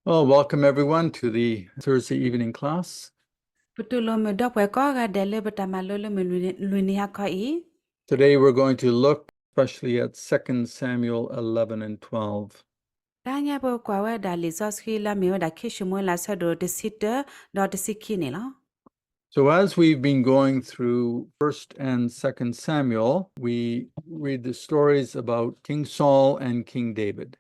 Well, welcome everyone to the Thursday evening class. ပတူၢ်လိာ်မုာ်ဒီပုၢ်ဝဲၢ်ကိးဂၤဒဲးလၢပတၢ်မၤလိလၢမုၢ်လွံၢ်နံၤဟါခီအံၤ. Today we're going to look especially at Second Samuel eleven and twelve. တဟါညါပကွၢ်ဝဲဒၣ်လံာ်စီဆှံလၢအမ့ၢ်ဝဲဒၣ်ခံၡမူၤအ့လးအဆၢဒိၣ်တဆံတၢ ဒီးတဆံခံန့ၣ်လီၤ. So as we've been going through First and Second Samuel, we read the stories about King Saul and King David.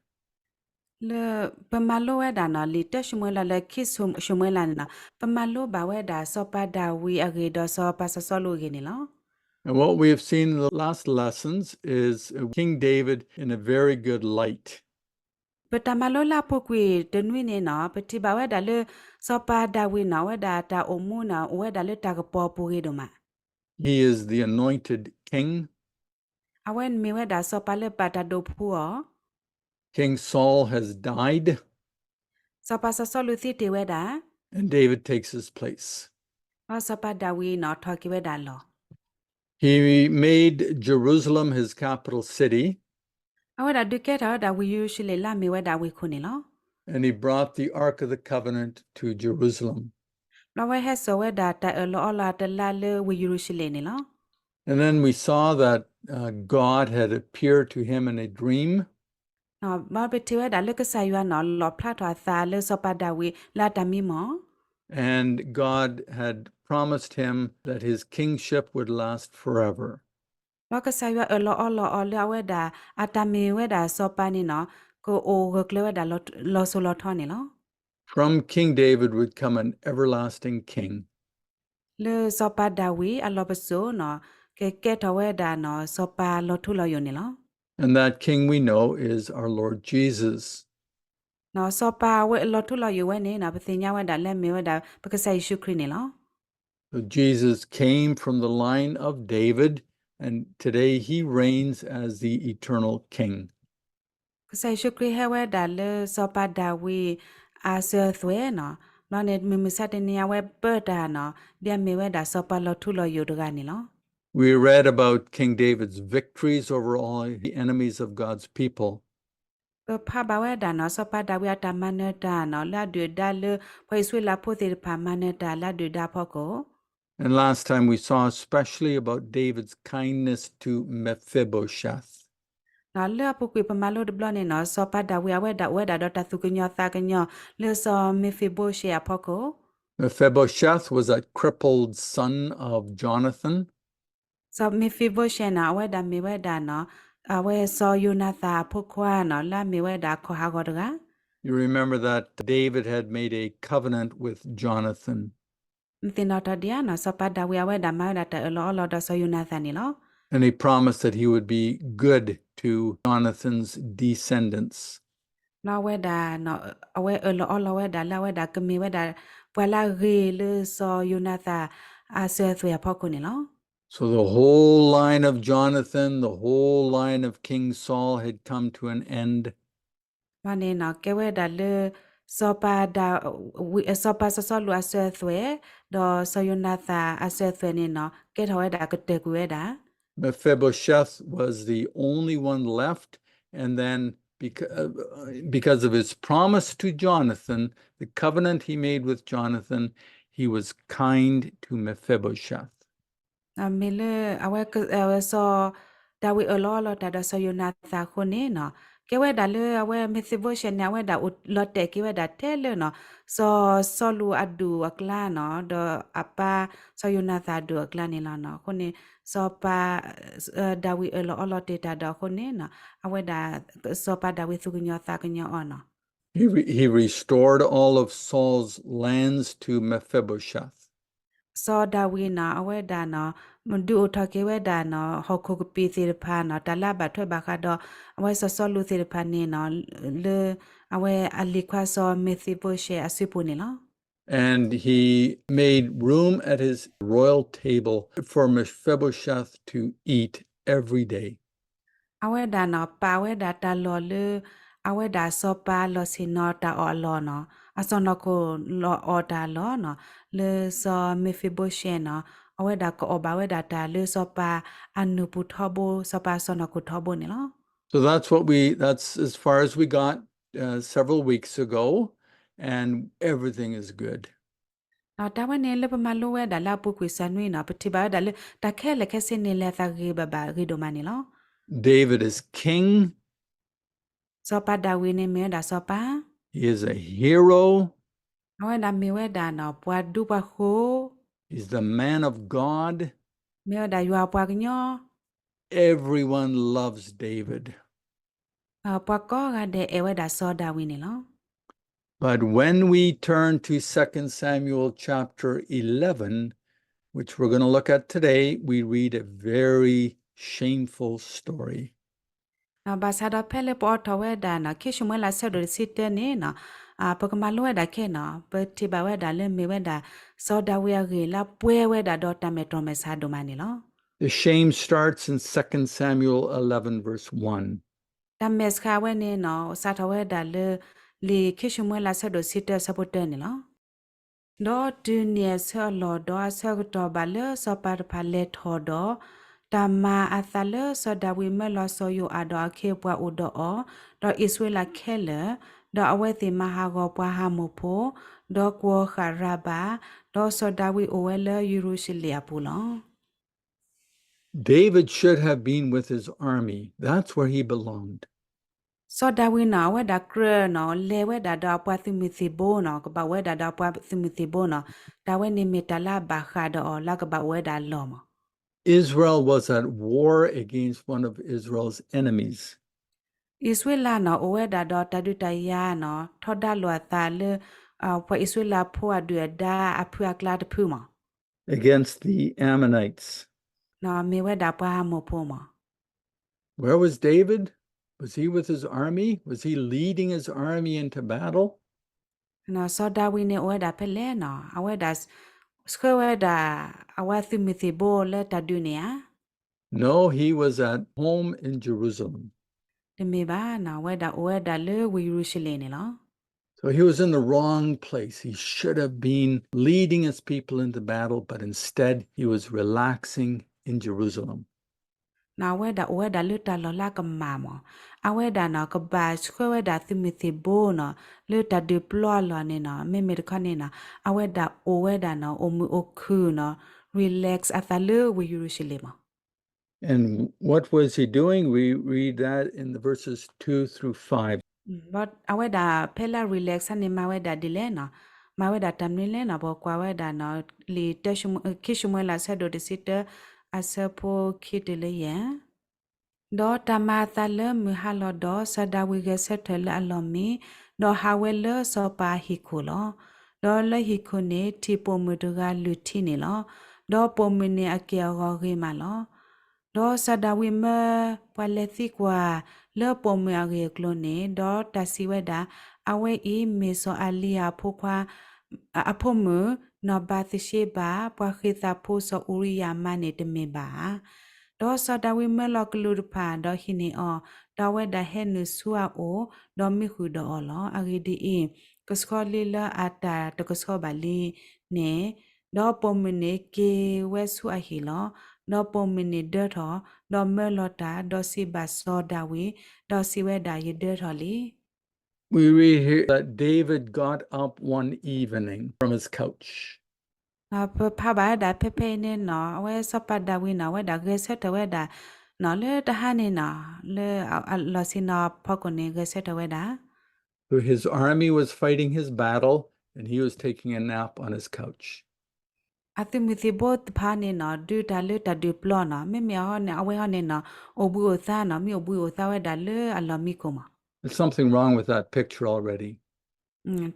လၢပမၤလိဝဲဒၣ်နီၤ လံာ်တၢၡမူၤအ့လးလၢခံၡမူၤအ့လးန့ၣ်နီၤ ပမၤလိဘၣ်ဝဲဒၣ်စီၤပၤဒၤဝံးအဂ့ၢ်ဒီးစီၤပၤစီၤစီလူးအဂ့ၢ်န့ၣ်လီၤ. And what we have seen in the last lessons is King David in a very good light. ပတၢ်မၤလိလၢအပူၤကွံာ်တနွံန့ၣ်နီၤ ပထံၣ်ဘၣ်ဝဲဒၣ်လၢ စီၤပၤဒၤဝံးနီၤ အဝဲဒၣ်တၢ်အိၣ်မူန့ၣ် အိၣ်ဝဲဒၣ်လၢတၢ်ကပီၤပူၤဂ့ၤဒိၣ်မး. He is the anointed king. အဝဲမ့ၢ်ဝဲဒၣ်စီၤပၤလၢပာ်တၢ်ဒိၣ်ဖှူအီၤ. King Saul has died. စီၤပၤစီၤစီလူးသံတ့ၢ်ဝဲဒၣ်. And David takes his place. ဒီးစီၤပၤဒၤဝံးနီၤထီၣ်က့ၤဝဲဒၣ်အလီၢ်. He made Jerusalem his capital city. အဝဲဒၣ်ဒုးကဲထီၣ်ဝဲဒၣ်ဝ့ၢ်ယရူၤၡလ့ၣ်လၢအမ့ၢ်ဝဲဒၣ်ဝ့ၢ်ခိၣ်န့ၣ်လီၤ. And he brought the Ark of the Covenant to Jerusalem. ဒီးအဝဲဟဲစိာ်ဝဲဒၣ်တၢ်အၢၣ်လီၤအီလီၤအတလါလၢဝ့ၢ်ယရူၤၡလ့ၣ်န့ၣ်လီၤ. And then we saw that uh, God had appeared to him in a dream. ဒီးပထံၣ်ဝဲဒၣ်လၢကစၢ်ယွၤနီၤ လီၣ်ဖျါထီၣ်အသးလၢစီၤပၤဒၤဝံးလၢအတၢ်မံမီၢ် And God had promised him that his kingship would last forever. ဒီးကစၢ်ယွၤအၢၣ်လီၤအီလီၤအီၤလၢအဝဲဒၣ် အတၢ်မ့ၢ်ဝဲဒၣ်စီၤပၤန့ၣ်နီၤ ကအိၣ်ဂၢၢ်ကျၢၤဝဲဒၣ်လီၤစိၤလီၤထီန့ၣ်လီၤ. From King David would come an everlasting king. လၢစီၤပၤဒၤဝံးအလီၢ်ပစိာ်နီၤ ကကဲထီၣ်ဝဲဒၣ်နီၤ စီၤပၤလီၤထူလီၤယိာ်န့ၣ်လီၤ. And that king we know is our Lord Jesus. နီၤစီၤပၤအဝဲလီၤထူလီၤယိာ်ဝဲန့ၣ်နီၤ ပသ့ၣ်ညါဝဲဒၣ်လၢအမ့ၢ်ဝဲဒၣ် ပကစၢ်ယ့ၣ်ၡူးခရံာ်န့ၣ်လီၤ. So Jesus came from the line of David, and today he reigns as the eternal king. ကစၢ်ယ့ၣ်ၡူးခရံာ်ဟဲဝဲဒၣ်လၢစီၤပၤဒၤဝံးအစၢၤအသွဲၣ်နီၤ, ဘျီန့ၣ်မုၢ်မဆါတနံၤအဝဲပၢတၢ်နီၤ, ဒ်အမ့ၢ်ဝဲဒၣ်စီၤပၤလီၤထူလီၤယိာ်တဂၤန့ၣ်လီၤ. We read about King David's victories over all the enemies of God's people. ပဖးဘၣ်ဝဲဒၣ်နီၤ စီၤပၤဒၤဝံးအတၢ်မၤနၢၤတၢ်နီၤ လၢအဒုၣ်ဒါလၢ ပှၤအံၣ်စရ့လးဖိသ့ၣ်တဖၣ်မၤနၢၤတၢ်လၢအဒုၣ်ဒါအဖီခိၣ် And last time we saw especially about David's kindness to Mephibosheth. လၢအပူၤကွံာ်ပမၤလိတဘျီန့ၣ်နီၤ စီၤပၤဒၤဝံးအဝဲဒၣ်အိၣ်ဝဲဒၣ်ဒီးတၢ်သူၣ်ကညီၤသးကညီၤ လၢစီၤမ့ၤဖံဘိရှဲအဖီခိၣ် Mephibosheth was that crippled son of Jonathan. စီၤမ့ၤဖံဘိရှဲနီၤ အဝဲဒၣ်မ့ၢ်ဝဲဒၣ်နီၤ အဝဲစီၤယိၤနၤသၣ်အဖိခွါနီၤ လၢအမ့ၢ်ဝဲဒၣ်ခီၣ်ဟးဂီၤတဂၤ You remember that David had made a covenant with Jonathan. မ့ၢ်သ့ၣ်နီၣ်ထီၣ်ဒံးဧါနီၤ စီၤပၤဒၤဝံးအဝဲဒၣ်မၤဝဲဒၣ်တၢ်အၢၣ်လီၤအီလီၤဒီးစီၤယိၤနၤသၣ်န့ၣ်လီၤ. And he promised that he would be good to Jonathan's descendants. လၢအဝဲဒၣ် အဝဲအၢၣ်လီၤအီလီၤဝဲဒၣ်လၢအဝဲဒၣ်ကမ့ၢ်ဝဲဒၣ် ပှၤလၢအဂ့ၤလၢစီၤယိၤနၤသၣ်အစၢၤအသွဲၣ်အဖီခိၣ်န့ၣ်လီၤ. So the whole line of Jonathan, the whole line of King Saul had come to an end. ဘၣ်န့ၣ်နီၤ ကဲဝဲဒၣ်လၢ စီၤပၤဒၤဝံး စီၤပၤစီၤစီလူးအစၢၤအသွဲၣ် ဒီးစီၤယိၤနၤသၣ်အစၢၤအသွဲၣ်န့ၣ်နီၤ ကဲထီၣ်ဝဲဒၣ်ကတၢၢ်ကွံာ်ဝဲဒၣ် Mephibosheth was the only one left, and then because, because of his promise to Jonathan, the covenant he made with Jonathan, he was kind to Mephibosheth. မ့ၢ်လၢအဝဲ စီၤဒၤဝံးအၢၣ်လီၤအီလီၤတၢ်ဒီးစီၤယိၤနၤသၣ်အဃိန့ၣ်နီၤ ကဲဝဲဒၣ်လၢအဝဲမ့ၤဖံဘိရှဲန့ၣ် အဝဲဒၣ်အိၣ်လီၤတဲာ်က့ၤဝဲဒၣ်ထဲလၢနီၤ စီၤစီလူးအဒူၣ်အကျါနီၤ ဒီးအပၢ်စီၤယိၤနၤသၣ်အဒူၣ်အကျါန့ၣ်လီၤနီၤ အဃိန့ၣ် စီၤပၤ ဒၤဝံးအၢၣ်လီၤအီလီၤတ့ၢ်တၢ်ဒီးအဃိန့ၣ်နီၤ အဝဲဒၣ် စီၤပၤဒၤဝံးသူၣ်ကညီၤသးကညီၤအီၤနီၤ He re- he restored all of Saul's lands to Mephibosheth. စီၤဒၤဝံးနီၤ အဝဲဒၣ်နီၤ ဒုးအိၣ်ထီၣ်က့ၤဝဲဒၣ်နီၤ ဟီၣ်ခိၣ်ကပံာ်သ့ၣ်တဖၣ်နီၤ တၢ်လၢအဘၣ်ထွဲဘၣ်ဃးဒီး အဝဲစီၤစီလူးသ့ၣ်တဖၣ်န့ၣ်နီၤ လၢအဝဲအလံၤခွါစီၤမ့ၤဖံဘိရှဲအစုပူၤန့ၣ်လီၤ. And he made room at his royal table for Mephibosheth to eat every day. အဝဲဒၣ်နီၤ ပာ်ဝဲဒၣ်တၢ်လီၢ်လၢ အဝဲဒၣ်စီၤပၤလီၢ်ဆ့ၣ်နီၤတၢ်အီၣ်အလီၢ်နီၤ အစီၢ်နီၤခိၣ်လီၢ်အီၣ်တၢ်အလီၢ်နီၤ လၢစီၤမ့ၤဖံဘိရှဲနီၤ အဝဲဒၣ်ကအီၣ်ဘၣ်ဝဲဒၣ်တၢ်လၢစီၤပၤအနူၢ်ပူၤထီဘိ စီၤပၤအစီၢ်နီၤခိၣ်ထီဘိန့ၣ်လီၤ. So that's what we, that's as far as we got uh, several weeks ago. and everything is good. တၢ်ဝဲန့ၣ်လၢပမၤလိဝဲဒၣ်လၢအပူၤကွံာ်စၢ်နွံနီၤ ပထံၣ်ဘၣ်ဝဲဒၣ်လၢတၢ်ခဲလၢာ်ခဲဆ့န့ၣ် လဲၤသးဂ့ၤဘၣ်ဘၣ်ဂ့ၤဒိၣ်မးန့ၣ်လီၤ. David is king. စီၤပၤဒၤဝံးန့ၣ်မ့ၢ်ဝဲဒၣ်စီၤပၤ, he is a hero. အဝဲဒၣ်မ့ၢ်ဝဲဒၣ်နီၤ ပှၤဒူပှၤဃိၤ, he's the man of God. မ့ၢ်ဝဲဒၣ်ယွၤပှၤကညီ, everyone loves David. ပှၤကိးဂၤဒဲးအဲၣ်ဝဲဒၣ်စီၤဒၤဝံးန့ၣ်လီၤ. But when we turn to Second Samuel chapter eleven, which we're going to look at today, we read a very shameful story. ဘၣ်ဆၣ်ဒီးဖဲလၢပအိးထီၣ်ဝဲဒၣ်နီၤ ခံၡမူၤအ့လးဆၢဒိၣ်တဆံတၢန့ၣ်နီၤ ပကမၤလိဝဲဒၣ်ခဲနီၤ ပထံၣ်ဘၣ်ဝဲဒၣ်လၢမ့ၢ်ဝဲဒၣ် စီၤဒၤဝံးအဂ့ၢ်လၢပှဲၤဝဲဒၣ်ဒီးတၢ်မဲာ်တြီမဲာ်ဆှးဒိၣ်မးန့ၣ်လီၤ. The shame starts in Second Samuel eleven, verse one. တၢ်မဲာ်ဆှးဝဲန့ၣ်နီၤ စးထီၣ်ဝဲဒၣ်လၢ လံာ်ခံၡမူၤအ့လးဆၢဒိၣ်တဆံတၢအဆၢဖိတၢန့ၣ်လီၤ. ဒီးတုၤန့ၣ်အဆၢအလီၢ်ဒီးအဆၢကတီၢ်ဘၣ်လၢစီၤပၤတဖၣ်လဲၤထီၣ်ဒီး တၢ်မၤအသးလၢစီၤဒၤဝံးမၢလီၤစီၤယိၤအၤဒီးအခ့အပှၤအိၣ်ဒီးအီၤ, ဒီးအံၣ်စရ့လးခဲလၢာ်, ဒီးအဝဲသ့ၣ်မၤဟးဂီၤပှၤအၣ်မိၣ်ဖိ, ဒီးကွီၢ်ဃာ်ရၤဘၤ, ဒီးစီၤဒၤဝံးအိၣ်ဝဲလၢယရူၤၡလ့ၣ်အပူၤလီၤ. David should have been with his army. That's where he belonged. စီၤဒၤဝံးနီၤ အဝဲဒၣ်ကြၢးနီၤ လဲၤဝဲဒၣ်ဒီးအပှၤသုးမုၢ်သံၣ်ဘိနီၤ ကဘၣ်အိၣ်ဝဲဒၣ်ဒီးအပှၤသုးမုၢ်သံၣ်ဘိနီၤ တၢ်ဝဲန့ၣ်မ့ၢ်တၢ်လၢအဘၣ်ဃးဒီးအီၤလၢကဘၣ်အိၣ်ဝဲဒၣ်အလီၢ်မး. Israel was at war against one of Israel's enemies. အံၣ်စရ့လးနီၤ အိၣ်ဝဲဒၣ်ဒီးတၢ်ဒုးတၢ်ယၤနီၤ ထီဒါလိာ်အသးလၢ ပှၤအံၣ်စရ့လးဖိအဒုၣ်အဒါအဖုအကျါတဖုမး. Against the Ammonites. မ့ၢ်ဝဲဒၣ်ပှၤအၣ်မိၣ်ဖိမး. Where was David? Was he with his army? Was he leading his army into battle? စီၤဒၤဝံးန့ၣ်အိၣ်ဝဲဒၣ်ဖဲလဲၣ်နီၤ အဝဲဒၣ်ဆှၢဝဲဒၣ် အဝဲသုးမုၢ်သံၣ်ဘိလၢတၢ်ဒုးန့ၣ်ဧါ. No, he was at home in Jerusalem. တမ့ၢ်ဘၣ်နီၤ အဝဲဒၣ်အိၣ်ဝဲဒၣ်လၢဝ့ၢ်ယရူၤၡလ့ၣ်န့ၣ်လီၤ. So he was in the wrong place. He should have been leading his people into battle, but instead he was relaxing in Jerusalem. နီၤ အဝဲဒၣ်အိၣ်ဝဲဒၣ်လၢတၢ်လီၢ်လၢအကမၣ်မး. အဝဲဒၣ်နီၤ ကဘၣ်ဆှၢဝဲဒၣ်သုးမုၢ်သံၣ်ဘိနီၤ လၢတၢ်ဒုးပျီအလီၢ်န့ၣ်နီၤ မ့မ့ၢ်တခီန့ၣ်နီၤ အဝဲဒၣ်အိၣ်ဝဲဒၣ်နီၤ အိၣ်မုာ်အိၣ်ခုၣ်နီၤ relax အသးလၢဝ့ၢ်ယရူၤၡလ့ၣ်မး. And what was he doing? We read that in the verses two through five. အဝဲဒၣ်ဖဲလၢ relax န့ၣ် မၤဝဲဒၣ်ဒ်လဲၣ်နီၤ မၤဝဲဒၣ်တၢ်မနုၤလဲၣ်နီၤ ပကွၢ်ဝဲဒၣ်နီၤ လံာ် ခံၡမူၤအ့လးဆၢဒိၣ်တဆံတၢ အဆၢဖိခံတုၤလၢယဲၢ်. ဒီးတၢ်မၤအသးလၢမုၢ်ဟါလီၤဒီး စီၤဒၤဝံးဂဲၤဆၢထၢၣ်လၢအလီၢ်မံ, ဒီးဟးဝဲလၢစီၤပၤအဟံၣ်ခိၣ်လီၤ. ဒီးလၢဟံၣ်ခိၣ်န့ၣ် ထံၣ်ပိာ်မုၣ်တဂၤလုၢ်ထံန့ၣ်လီၤ. ဒီးပိာ်မုၣ်န့ၣ်အက့ၢ်အဂီၤဂ့ၤမးလီၤ. ဒီးစီၤဒၤဝံးမၢပှၤလဲၤသံကွၢ်လၢပိာ်မုၣ်အဂ့ၢ်အကျိၤန့ၣ်, ဒီးတၢ်စံးဝဲဒၣ်, အဝဲအံၤမ့ၢ်စီၤအၤလံယၤအဖိခွါ အဖိမုၣ်, နီၢ်ဘၤသရှ့ဘၤ, ပှၤဃ့ၢ်သးဖိစီၤအူၤရံယၤမါန့ၣ်တမ့ၢ်ဘၣ်ဧါ. ဒီးစီၤဒၤဝံးမၢလီၤကလူးတဖၣ်, ဒီးဟံးန့ၢ်အီၤ, ဒီးအဝဲဒၣ်ဟဲနုာ်ဆူအအိၣ်, ဒီးမံဃုာ်ဒီးအီၤလီၤ. အဂ့ၢ်ဒ်အံၤ, ကဆှီလံလၢအတၢ်တကဆှီဘၣ်လံန့ၣ်, ဒီးပိာ်မုၣ်န့ၣ်က့ၤဝဲဆူအဟံၣ်လီၤ. ဒီးပိာ်မုၣ်န့ၣ်ဒၢထီၣ်, ဒီးမၢလီၤတၢ်, ဒီးစံးဘၣ်စီၤဒၤဝံး, ဒီးစံးဝဲဒၣ်, ယဒၢထီၣ်လံ. We read here that David got up one evening from his couch. ပဖးဘၣ်ဝဲဒၣ်ဖဲဖဲအံၤန့ၣ်နီၤ, အဝဲစီၤပၤဒၤဝံးနီၤ, အဝဲဒၣ်ဂဲၤဆၢထၢၣ်ဝဲဒၣ်နီၤ, လၢတဟါန့ၣ်နီၤ, လၢအလီၢ်ဆ့ၣ်နီၤဖီခိၣ်န့ၣ် ဂဲၤဆၢထၢၣ်ဝဲဒၣ် So his army was fighting his battle, and he was taking a nap on his couch. အသုးမုၢ်သံၣ်ဘိတဖၣ်န့ၣ်နီၤ, ဒုးတၢ်လၢတၢ်ဒုးပျီနီၤ, မ့မ့ၢ်အီၤန့ၣ် အဝဲဟီန့ၣ်နီၤ, အိၣ်ဘှံးအိၣ်သါနီၤ, မ့ၢ်အိၣ်ဘှံးအိၣ်သါဝဲဒၣ်လၢအလီၢ်မံခိၣ်မး. There's something wrong with that picture already.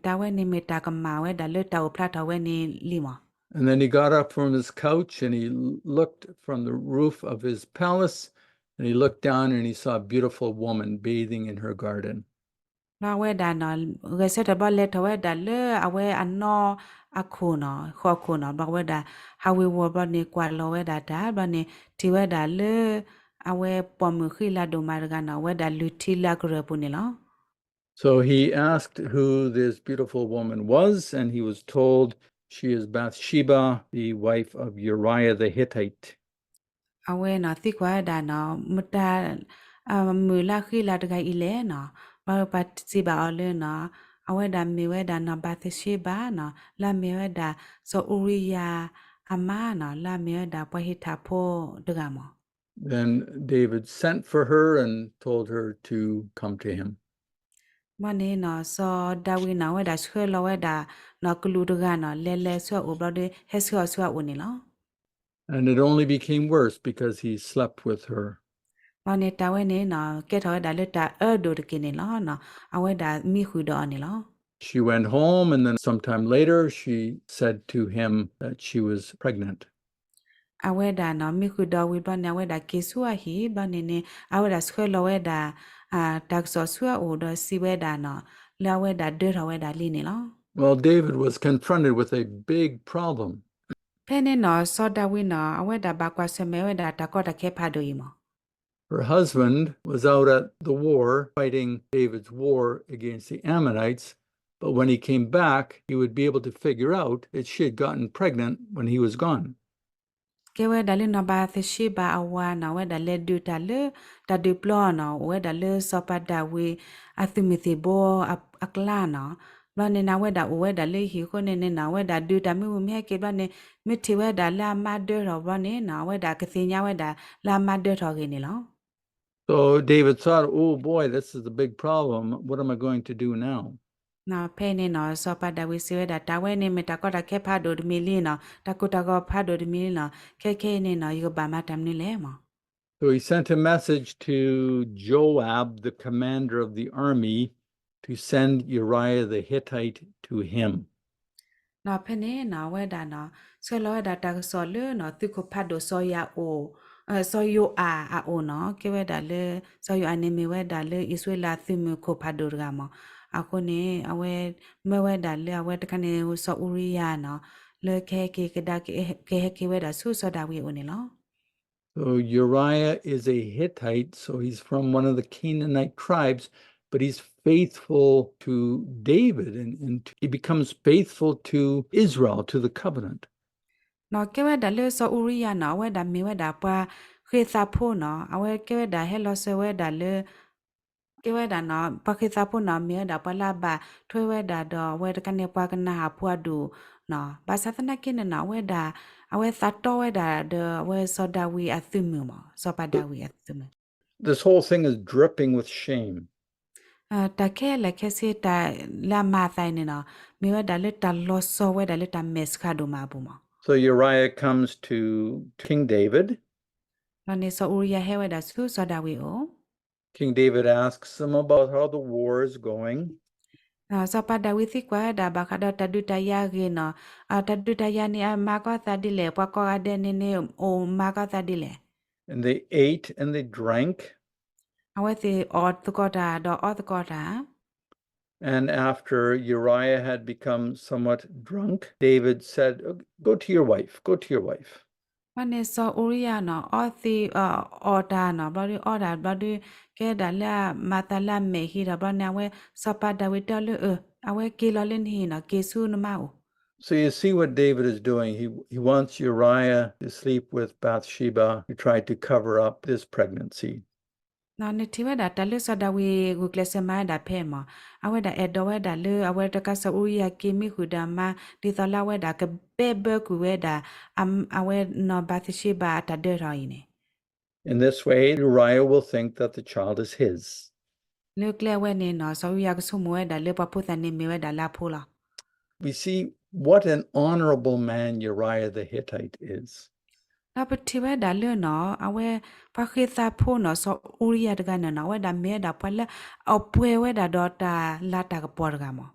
တၢ်ဝဲန့ၣ်မ့ၢ်တၢ်ကမၣ်ဝဲဒၣ်လၢတၢ်အိၣ်ဖျါထီၣ်ဝဲန့ၣ်လံမး. And then he got up from his couch and he looked from the roof of his palace and he looked down and he saw a beautiful woman bathing in her garden. ဘျီဝဲဒၣ်နီၤ, ဂဲၤဆၢထၢၣ်ဘျီလဲၤထီၣ်ဝဲဒၣ်လၢအဝဲအနီၢ်အခိၣ်နီၤ, ဃီခိၣ်နီၤ, ဘျီဝဲဒၣ် ဟးဝ့ၤဝီၤဘျီန့ၣ် ကွၢ်လီၤဝဲဒၣ်တၢ်, ဘျီန့ၣ် ထံၣ်ဝဲဒၣ်လၢ အဝဲပိာ်မုၣ်ဃံလၤဒိၣ်မးတဂၤနီၤ, အဝဲဒၣ်လုၢ်ထံလၢအကရၢၢ်ပူၤန့ၣ်လီၤ. So he asked who this beautiful woman was, and he was told she is Bathsheba, the wife of Uriah the Hittite. အဝဲနီၤ သံကွၢ်ဝဲဒၣ်နီၤ, မတၤ မုၣ်လၢဃံလၤတဂၤအံၤလဲၣ်နီၤ, ဘျီပှၤစံးဘၣ်အီၤလၢနီၤ, အဝဲဒၣ်မ့ၢ်ဝဲဒၣ်နီၢ်ဘၤသရှ့ဘၤနီၤ လၢအမ့ၢ်ဝဲဒၣ်စီၤအူရံယၤအမါနီၤ လၢအမ့ၢ်ဝဲဒၣ်ပှၤဟ့ၣ်ထၢၣ်ဖိတဂၤမး. Then David sent for her and told her to come to him. ဘျီန့ၣ်နီၤ စီၤဒၤဝံးနီၤ အဝဲဒၣ်ဆှၢလီၤဝဲဒၣ်နီၤ ကလူးတဂၤနီၤ လဲၤလဲၤဆူအအိၣ်ဘျီဒီး ဟဲဆှၢအီၤဆူအအိၣ်န့ၣ်လီၤ. And it only became worse because he slept with her. ဘျီန့ၣ်တၢ်ဝဲန့ၣ်နီၤ ကဲထီၣ်ဝဲဒၣ်လၢတၢ်အၢဒိၣ်တက့ၢ်န့ၣ်လီၤ. အဝဲဒၣ်မံဃုာ်ဒီးအီၤန့ၣ်လီၤ. She went home and then sometime later she said to him that she was pregnant. အဝဲဒၣ်နီၤ မံဃုာ်ဒီးဝံၤဘျီန့ၣ် အဝဲဒၣ်က့ၤဆူအဟံၣ်ဘျီန့ၣ်န့ၣ် အဝဲဒၣ်ဆှၢလီၤဝဲဒၣ် တၢ်ကစီၣ်ဆူအအိၣ်ဒီးစံးဝဲဒၣ်နီၤ လၢအဝဲဒၣ်ဒၢထီၣ်ဝဲဒၣ်လံန့ၣ်လီၤ. Well, David was confronted with a big problem. ဖဲန့ၣ်နီၤ စီၤဒၤဝံးနီၤ အဝဲဒၣ်ဘၣ်ကွၢ်ဆၢၣ်မဲာ်ဝဲဒၣ်တၢ်ကီတၢ်ခဲဖးဒိၣ်အံၤမး. Her husband was out at the war fighting David's war against the Ammonites, but when he came back, he would be able to figure out that she had gotten pregnant when he was gone. ကဲဝဲဒၣ်လၢနီၢ်ဘၤသရှ့ဘၤအဝၤနီၤ အဝဲဒၣ်လဲၤဒုးတၢ်လၢတၢ်ဒုးပျီနီၤ အိၣ်ဝဲဒၣ်လၢစီၤပၤဒၤဝံးအသုးမုၢ်သံၣ်ဘိအကျါနီၤ. ဘျီန့ၣ်နီၤ အဝဲဒၣ်အိၣ်ဝဲဒၣ်လၢဟံၣ်အဃိန့ၣ်န့ၣ်နီၤ အဝဲဒၣ်ဒုးတၢ်မ့ၢ်ဝံၤမ့ၢ်ဟဲက့ၤဘျီန့ၣ် မ့ၢ်ထံၣ်ဝဲဒၣ်လၢအမါဒၢထီၣ်ဘျီန့ၣ်နီၤ အဝဲဒၣ်ကသ့ၣ်ညါဝဲဒၣ်လၢအမါဒၢထီၣ်ဂ့ၤန့ၣ်လီၤ. So David thought, oh boy, this is a big problem. What am I going to do now? ဖဲန့ၣ်နီၤ စီၤပၤဒၤဝံးစံးဝဲဒၣ် တၢ်ဝဲန့ၣ်မ့ၢ်တၢ်ကီတၢ်ခဲဖးဒိၣ်တမံၤလံနီၤ တၢ်ကိၢ်တၢ်ဂီၤဖးဒိၣ်တမံၤလံနီၤ ခဲခဲအံၤန့ၣ်နီၤ ယကဘၣ်မၤတၢ်မနုၤလဲၣ်မး. So he sent a message to Joab, the commander of the army, to send Uriah the Hittite to him. နီၤဖဲန့ၣ်နီၤ အဝဲဒၣ်နီၤ ဆှၢလီၤဝဲဒၣ်တၢ်ကစီၣ်လၢနီၤ သုးခိၣ်ဖးဒိၣ်စီၤယၤအိၣ် စီၤယိၤအၤအအိၣ်နီၤ ကဲဝဲဒၣ်လၢ စီၤယိၤအၤန့ၣ်မ့ၢ်ဝဲဒၣ်လၢအံၣ်စရ့လးသုးမုၢ်ခိၣ်ဖးဒိၣ်တဂၤမး. အဃိန့ၣ် အဝဲမၢဝဲဒၣ်လၢအဝဲတခါန့ၣ် စီၤအူရံယၤနီၤ လၢကဟဲက့ၤကဒါ ကဟဲက့ၤဝဲဒၣ်ဆူစီၤဒၤဝံးအအိၣ်န့ၣ်လီၤ. So Uriah is a Hittite, so he's from one of the Canaanite tribes, but he's faithful to David, and, and he becomes faithful to Israel, to the covenant. နီၤကဲဝဲဒၣ်လၢစီၤအူရံယၤနီၤ အဝဲဒၣ်မ့ၢ်ဝဲဒၣ်ပှၤဃ့သးဖိနီၤ အဝဲကဲဝဲဒၣ်ဟဲလီၤစၢၤဝဲဒၣ်လၢ ကဲဝဲဒၣ်နီၤ ပှၤဃ့သးဖိနီၤ မ့ၢ်ဝဲဒၣ်ပှၤလၢအဘၣ်ထွဲဝဲဒၣ်ဒီးအဝဲတခါန့ၣ် ပှၤကနၤဧၣ်ဖိအဒူၣ်နီၤ ဘၣ်ဆၣ်သနာ်က့န့ၣ်နီၤ အဝဲဒၣ် အဝဲသးတီဝဲဒၣ်ဒီးအဝဲစီၤဒၤဝံးအသုးမုၢ်မး စီၤပၤဒၤဝံးအသုးမုၢ်. This whole thing is dripping with shame. တၢ်ခဲလၢာ်ခဲဆ့တၢ်လၢအမၤအသးအံၤန့ၣ်နီၤ မ့ၢ်ဝဲဒၣ်လၢတၢ်လီၤဆီဝဲဒၣ်လၢတၢ်မဲာ်ဆှးဒိၣ်မးအပူၤမး. So Uriah comes to King David. ဘျီန့ၣ်စီၤအူရံယၤဟဲဝဲဒၣ်ဆူစီၤဒၤဝံးအအိၣ် King David asks him about how the war is going. စီၤပၤဒၤဝံးသံကွၢ်ဝဲဒၣ်ဘၣ်ဃးဒီးတၢ်ဒုးတၢ်ယၤအဂ့ၢ်နီၤ တၢ်ဒုးတၢ်ယၤန့ၣ် အမၤကီသးဒ်လဲၣ် ပှၤကိးဂၤဒဲးန့ၣ်န့ၣ် အိၣ်မၤကီသးဒ်လဲၣ်. And they ate and they drank. အဝဲသ့ၣ်အီၣ်သကိးတၢ်ဒီးအီသကိးတၢ် And after Uriah had become somewhat drunk, David said, go to your wife, go to your wife. ဘျီန့ၣ်စီၤအူရံယၤနီၤ အီသံး အီၣ်တၢ်နီၤ ဘျီဒုးအီတၢ်ဘျီဒုး ကဲဒၣ်လၢအမၤသးလၢအမဲာ်ဟံးဒီး ဘျီန့ၣ် အဝဲစီၤပၤဒၤဝံးတဲအီၤလၢအ အဝဲက့ၤလီၤလၢနဟံၣ်နီၤ က့ၤဆူနမါအိၣ် So you see what David is doing. He, he wants Uriah to sleep with Bathsheba to try to cover up this pregnancy. နထံၣ်ဝဲဒၣ်တၢ်လၢစီၤဒၤဝံးဂုာ်ကျဲးစၢးမၤဝဲဒၣ်ဖဲမး အဝဲဒၣ်အဲၣ်ဒိးဝဲဒၣ်လၢအဝဲတကးစီၤအူရံယၤက့ၤမံဃုာ်ဒီးအမါ ဒ်သိးလၢအဝဲဒၣ်ကဘဲဘၢကွံာ်ဝဲဒၣ် အဝဲနီၢ်ဘၤသရှ့ဘၤအတၢ်ဒၢထီၣ်အံၤန့ၣ် In this way, Uriah will think that the child is his. လၢကျဲအဝဲန့ၣ်နီၤ စီၤအူရံယၤကဆိကမိၣ်ဝဲဒၣ်လၢပှၤဖိသၣ်န့ၣ်မ့ၢ်ဝဲဒၣ်လၢအဖိလီၤ. We see what an honorable man Uriah the Hittite is. ဒီးပထံၣ်ဝဲဒၣ်လၢနီၤ အဝဲ ပှၤဃ့သးဖိနီၤ စီၤအူရံယၤတဂၤန့ၣ်နီၤ အဝဲဒၣ်မ့ၢ်ဝဲဒၣ်ပှၤလၢအပှဲၤဝဲဒၣ်ဒီးတၢ်လၤတၢ်ကပီၤတဂၤမး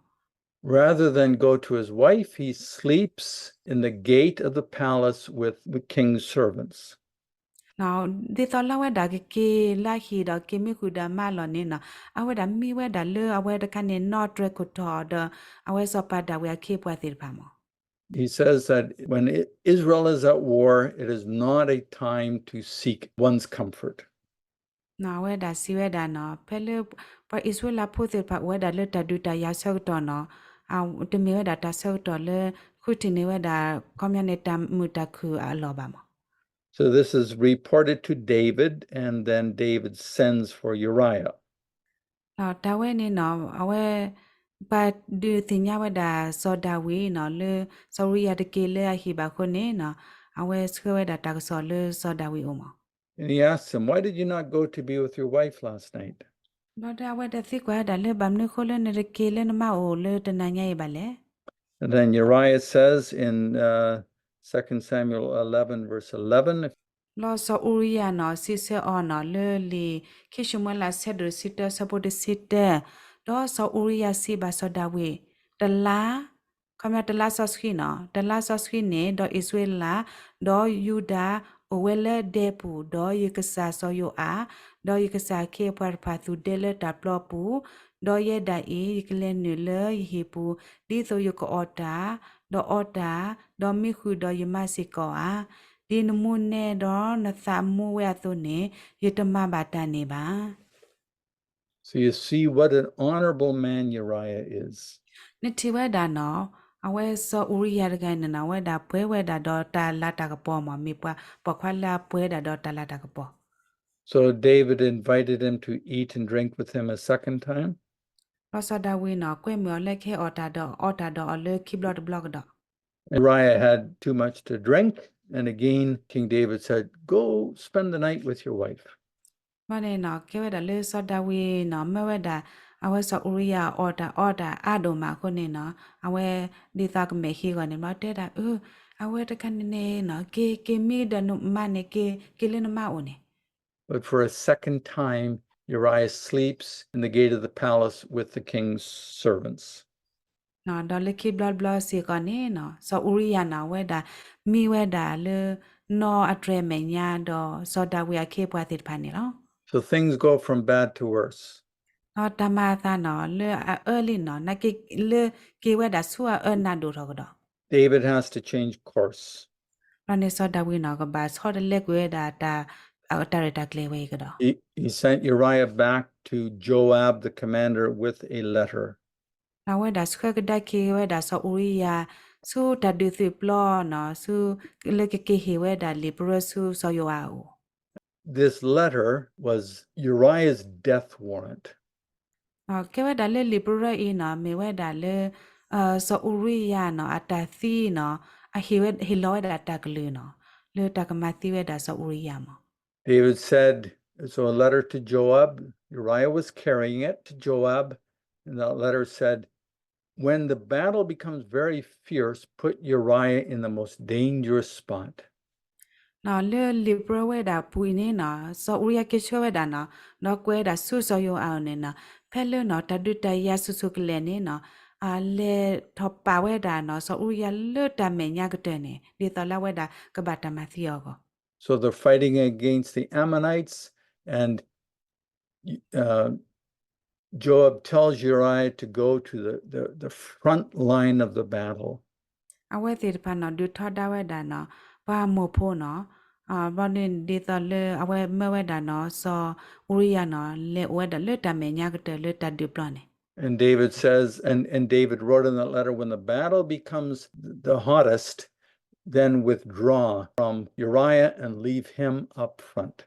Rather than go to his wife, he sleeps in the gate of the palace with the king's servants. ဒ်သိးလၢအဝဲဒၣ်ကက့ၤလၢဟံၣ်ဒီးက့ၤမံဃုာ်ဒီးအမါအလီၢ်န့ၣ်နီၤ အဝဲဒၣ်မံဝဲဒၣ်လၢအဝဲတခါန့ၣ်နီၣ်တြဲၤခိၣ်တီၣ်ဒီး အဝဲစီၤပၤဒၤဝံးအခ့အပှၤသ့ၣ်တဖၣ်မး He says that when Israel is at war, it is not a time to seek one's comfort. အဝဲဒၣ်စံးဝဲဒၣ်နီၤ ဖဲလၢပှၤအံၣ်စရ့လးဖိသ့ၣ်တဖၣ်အိၣ်ဝဲဒၣ်လၢတၢ်ဒုးတၢ်ယၤဆၢကတီၢ်နီၤ တမ့ၢ်ဝဲဒၣ်တၢ်ဆၢကတီၢ်လၢ ဃုထံၣ်န့ၢ်ဝဲဒၣ် ခီပညီန့ၣ်တၢ်မုာ်တၢ်ခုၣ်အလီၢ်ဘၣ်မး So this is reported to David, and then David sends for Uriah. တၢ်ဝဲန့ၣ်နီၤ အဝဲ ပှၤဒုးသ့ၣ်ညါဝဲဒၣ်စီၤဒၤဝံးနီၤ လၢစီၤအူရံယၤတက့ၤလၢအဟံၣ်ဘၣ်အဃိန့ၣ်နီၤ အဝဲဆှၢဝဲဒၣ်တၢ်ကစီၣ်လၢစီၤဒၤဝံးအအိၣ်မး. And he asked him, Why did you not go to be with your wife last night? ဘျီဒီးအဝဲဒၣ်သံကွၢ်ဝဲဒၣ်လၢ ဘၣ်မနုၤအဃိလၢနတက့ၤလၢနမါအိၣ်လၢတနၤညါအံၤဘၣ်လဲၣ်. And then Uriah says in uh, Second Samuel eleven, verse eleven, ဘျီစီၤအူရံယၤနီၤ စံးဆၢအီၤနီၤ လၢလံာ်ခံၡမူၤအ့လး အဆၢဒိၣ်တဆံတၢ အဆၢဖိတဆံတၢ, ဒီးစီၤအူရံယၤစံးဘၣ်စီၤဒၤဝံး, တလါ ခီပညီတလါစီဆှံနီၤ, တလါစီဆှံန့ၣ် ဒီးအံၣ်စရ့လး ဒီးယူဒၤ အိၣ်ဝဲလၢဒဲပူၤ, ဒီးယကစၢ်စီၤယိၤအၤ ဒီးယကစၢ်အခ့အပှၤတဖၣ်သူၣ်ဒဲလၢတၢ်ပျီပူၤ, ဒီးယဲဒၣ်အံၤ ယကလဲၤနုာ်လၢယဟံၣ်ပူၤ ဒ်သိးယကအီၣ်တၢ်, ဒီးအီတၢ်, ဒီးမံဃုာ်ဒီးယမါစ့ၢ်ကီးဧါ. ဒ်နမူနဲဒီးနသးမူဝဲအသိးန့ၣ် ယတမၤဘၣ်တၢ်န့ၣ်ဘၣ်. So you see what an honorable man Uriah is. နထံၣ်ဝဲဒၣ်နီၤ, အဝဲစီၤအူရံယၤတဂၤန့ၣ်နီၤ အဝဲဒၣ်ပှဲၤဝဲဒၣ်ဒီးတၢ်လၤတၢ်ကပီၤမး, မ့ၢ်ပှၤပိာ်ခွါလၢအပှဲၤဒၣ်ဒီးတၢ်လၤတၢ်ကပီၤ. So David invited him to eat and drink with him a second time. ဒီးစီၤဒၤဝံးနီၤ ကွဲမုာ်အီၤလၢကဟဲအီၣ်တၢ်ဒီးအီတၢ်ဒီးအီၤလၢခံဘျီတဘျီကဒီး. Uriah had too much to drink, and again King David said, Go spend the night with your wife. ဘၣ်န့ၣ်နီၤ ကဲဝဲဒၣ်လၢစီၤဒၤဝံးနီၤ မၢဝဲဒၣ် အဝဲစီၤအူရံယၤအီၣ်တၢ်အီတၢ်အါဒိၣ်မးအဃိန့ၣ်နီၤ အဝဲဒ်သိးကမဲာ်ဟ့ၣ်ဂီၤန့ၣ် ဘျီတဲဒၣ် အၢ အဝဲတခါန့ၣ်န့ၣ်နီၤ က့ၤ က့ၤမံဒီးနမါန့ၣ် က့ၤ က့ၤလၢနမါအိၣ်န့ၣ်. But for a second time, Uriah sleeps in the gate of the palace with the king's servants. ဒီးလၢခံဘျီတဘျီစ့ၢ်ကီးန့ၣ်နီၤ စီၤအူရံယၤနီၤ အဝဲဒၣ်မံဝဲဒၣ်လၢ နီၢ်အတြဲၤမဲာ်ညါဒီးစီၤဒၤဝံးအခ့အပှၤသ့ၣ်တဖၣ်န့ၣ်လီၤ. So things go from bad to worse. ဒီးတၢ်မၤအသးနီၤ လၢအအၢလံနီၤ နာ်က့လၢက့ၤဝဲဒၣ်ဆူအအၢနးဒိၣ်ထီၣ်ကဒီး. David has to change course. ဘျီန့ၣ်စီၤဒၤဝံးနီၤ ကဘၣ်ဆီတလဲကွံာ်ဝဲဒၣ် တၢ်ရဲၣ်တၢ်ကျဲၤဝဲအံၤကဒီး. He, he sent Uriah back to Joab the commander with a letter. အဝဲဒၣ်ဆှၢကဒါက့ၤဝဲဒၣ်စီၤအူရံယၤ ဆူတၢ်ဒုးသုးပျီနီၤ ဆူ လၢကက့ၤဟ့ၣ်ဝဲဒၣ်လံာ်ပရၢဆူစီၤယိၤအၤအအိၣ်. This letter was Uriah's death warrant. ကဲဝဲဒၣ်လၢလံာ်ပရၢအံၤနီၤ မ့ၢ်ဝဲဒၣ်လၢ စီၤအူရံယၤနီၤ အတၢ်သံနီၤ အဟ့ၣ်ဝဲ ဟ့ၣ်လီၤဝဲဒၣ်တၢ်ကလုၢ်နီၤ လၢတၢ်ကမၤသံဝဲဒၣ်စီၤအူရံယၤမး. David said, so a letter to Joab, Uriah was carrying it to Joab, and that letter said, When the battle becomes very fierce, put Uriah in the most dangerous spot. နီၤ လၢလံာ်ပရၢဝဲဒၣ်ပူၤအံၤန့ၣ်နီၤ စီၤအူရံယၤက့ၤဆှၢဝဲဒၣ်နီၤ ဒီးကွဲးဝဲဒၣ်ဆူစီၤယိၤအၤအအိၣ်န့ၣ်နီၤ ဖဲလၢနီၤတၢ်ဒုးတၢ်ယၤဆူၣ်ဆူၣ်ကလဲာ်န့ၣ်နီၤ လဲၤထီၣ်ပာ်ဝဲဒၣ်နီၤ စီၤအူရံယၤလၢတၢ်မဲာ်ညါကတၢၢ်န့ၣ် ဒ်သိးလၢအဝဲဒၣ်ကဘၣ်တၢ်မၤသံအီၤအဂီၢ်. So they're fighting against the Ammonites, and uh, Joab tells Uriah to go to the, the, the front line of the battle. အဝဲသ့ၣ်တဖၣ်နီၤ ဒုးထီဒါဝဲဒၣ်နီၤ ပှၤမိၢ်ဖိနီၤ ဘျီန့ၣ်ဒ်သိးလၢအဝဲမၢဝဲဒၣ်နီၤ စီၤအူရံယၤနီၤ လဲၤအိၣ်ဝဲဒၣ်လၢတၢ်မဲာ်ညါကတၢၢ်လၢတၢ်ဒုးပျီန့ၣ်. And David says, and, and David wrote in that letter, When the battle becomes the hottest, then withdraw from Uriah and leave him up front.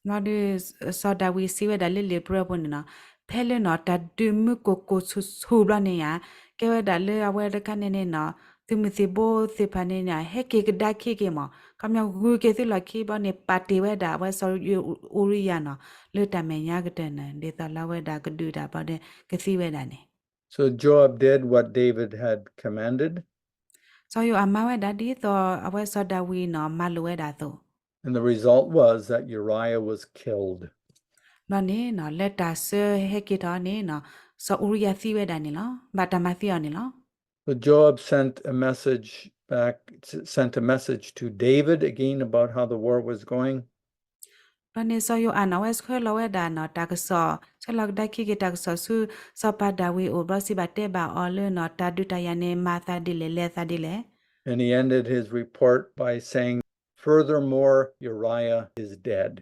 ဘျီဒီး စီၤဒၤဝံးစံးဝဲဒၣ်လၢလံာ်ပရၢပူၤန့ၣ်နီၤ ဖဲလၢနီၤ တၢ်ဒုးမုၢ်ကိၢ်ကိၢ်ဆူၣ်ဆူၣ်ဘျီန့ၣ်ဧါ ကဲဝဲဒၣ်လၢအဝဲတခါန့ၣ်န့ၣ်နီၤ သုးမုၢ်သံၣ်ဘိသ့ၣ်တဖၣ်န့ၣ်ဧါ ဟဲက့ၤကဒါခံက့ၤမး ခီပညီဂုၤက့ၤသုလီၢ်ခံဘျီန့ၣ် ပာ်တ့ၢ်ဝဲဒၣ်အဝဲစီၤအူရံယၤနီၤ လၢတၢ်မဲာ်ညါကတၢၢ်န့ၣ် ဒ်သိးလၢအဝဲဒၣ်ကဒုးတၢ်ဘျီဒီး ကသံဝဲဒၣ်န့ၣ်. So Joab did what David had commanded. စီၤယိၤအၤမၤဝဲဒၣ်ဒ်သိးအဝဲစီၤဒၤဝံးနီၤ မၤလိာ်ဝဲဒၣ်အသိး And the result was that Uriah was killed. ဘျီန့ၣ်နီၤ လၢတၢ်ဆၢဟဲက့ၤထီၣ်န့ၣ်နီၤ စီၤအူရံယၤသံဝဲဒၣ်န့ၣ်လီၤ. ဘၣ်တၢ်မၤသံအီၤန့ၣ်လီၤ. So Joab sent a message back, sent a message to David again about how the war was going. ဘျီန့ၣ်စီၤယိၤအၤန့ၣ် အဝဲဆှၢလီၤဝဲဒၣ်နီၤ တၢ်ကစီၣ် ဆှၢလီၤကဒါခံက့ၤတၢ်ကစီၣ်ဆူ စီၤပၤဒၤဝံးအအိၣ် ဘျီစံးဘၣ်တဲဘၣ်အီၤလၢနီၤ တၢ်ဒုးတၢ်ယၤန့ၣ် မၤအသးဒ်လဲၣ် လဲၤအသးဒ်လဲၣ်. And he ended his report by saying, Furthermore, Uriah is dead.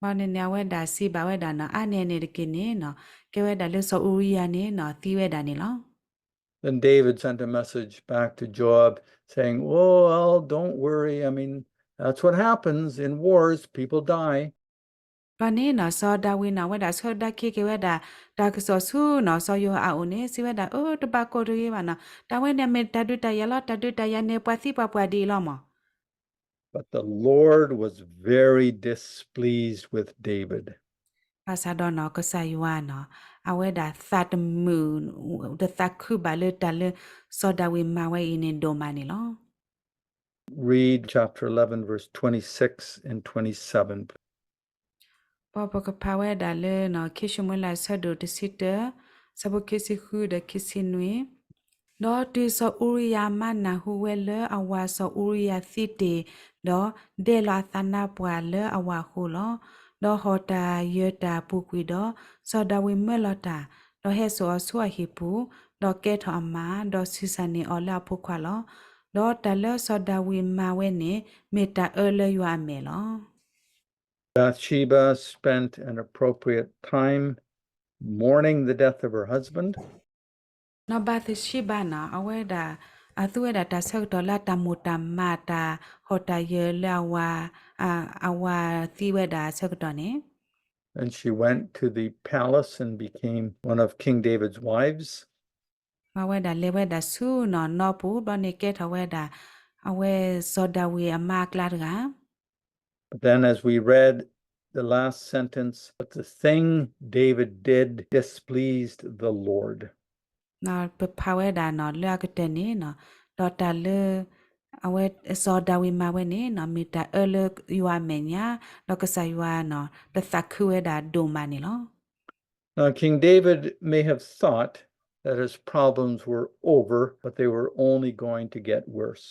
ဘျီန့ၣ်န့ၣ် အဝဲဒၣ်စံးဘၣ်ဝဲဒၣ်နီၤ အါန့ၢ်န့ၣ်တက့ၢ်န့ၣ်နီၤ ကဲဝဲဒၣ်လၢစီၤအူရံယၤန့ၣ်နီၤ သံဝဲဒၣ်န့ၣ်လီၤ. Then David sent a message back to Joab saying, Well, don't worry. I mean, that's what happens in wars. People die. ဘျီန့ၣ်နီၤ စီၤဒၤဝံးနီၤ အဝဲဒၣ်ဆၢကဒါခံက့ၤဝဲဒၣ် တၢ်ကစီၣ်ဆူနီၤ စီၤယိၤဟၣ်အအိၣ်န့ၣ် စံးဝဲဒၣ် အၢ တဘၣ်ကိၢ်တဂ့ၤဘၣ်နီၤ, တၢ်ဝဲန့ၣ်မ့ၢ်တၢ်ဒုးတၢ်ယၤလီၤ, တၢ်ဒုးတၢ်ယၤန့ၣ် ပှၤသံပှၤပှၢ်ဒ်အံၤလီၤမၢ်. But the Lord was very displeased with David. ဘၣ်ဆၣ်ဒီးနီၤ ကစၢ်ယွၤနီၤ အဝဲဒၣ်သးတမုာ် တသးခုဘၣ်လၢတၢ်လၢ စီၤဒၤဝံးမၤဝဲအံၤန့ၣ်ဒိၣ်မးန့ၣ်လီၤ. Read chapter eleven, verse twenty-six and twenty-seven. ပပကဖးဝဲဒၣ်လၢ ခံၡမူၤအ့လး အဆၢဒိၣ်တဆံတၢ အဆၢဖိခံဆံဃုဒီးခံဆံနွံ, ဒီးတုၤစီၤအူရံယၤမါနၢ်ဟူဝဲလၢအဝၤစီၤအူရံယၤသံတ့ၢ်, ဒီးဒဲးလီၤအသးနါပှၢ်လၢအဝၤအဃိလီၤ. ဒီးဟီၣ်တၢ်ယၢၤတၢ်ပူၤကွံာ်ဒီး, စီၤဒၤဝံးမၢလီၤတၢ်, ဒီးဟဲစိာ်အီၤဆူအဟံၣ်ပူၤ, ဒီးကဲထီၣ်အမါ, ဒီးဆံးစၢ်န့ၢ်အီၤလၢအဖိခွါလီၤ. ဒီးတၢ်လၢစီၤဒၤဝံးမၤဝဲန့ၣ် မ့ၢ်တၢ်အၢလၢယွၤအမဲာ်လီၤ. Bathsheba spent an appropriate time mourning the death of her husband. နီၢ်ဘၤသၡံဘၤနီၤ အဝဲဒၣ် အသူဝဲဒၣ်တၢ်ဆၢကတီၢ်လၢတၢ်မိၢ်တၢ်မးတၢ်ဟီၣ်တၢ်ယၢၤလၢအဝၤ အဝၤသံဝဲဒၣ်အဆၢကတီၢ်န့ၣ်, And she went to the palace and became one of King David's wives. အဝဲဒၣ်လဲၤဝဲဒၣ်ဆူနီၢ်နီပူၤ ဘျီန့ၣ်ကဲထီၣ်ဝဲဒၣ် အဝဲစီၤဒၤဝံးအမါအကျါတဂၤ But then, as we read the last sentence, but the thing David did displeased the Lord. ပဖးဝဲဒၣ်နီၤ လၢအကတၢၢ်န့ၣ်နီၤ, ဒီးတၢ်လၢ အဝဲစီၤဒၤဝံးမၤဝဲန့ၣ်နီၤ မ့ၢ်တၢ်အၢလၢယွၤအမဲာ်ညါ, ဒီးကစၢ်ယွၤနီၤ တသးခုဝဲဒၣ်ဒိၣ်မးန့ၣ်လီၤ. Now, King David may have thought that his problems were over, but they were only going to get worse.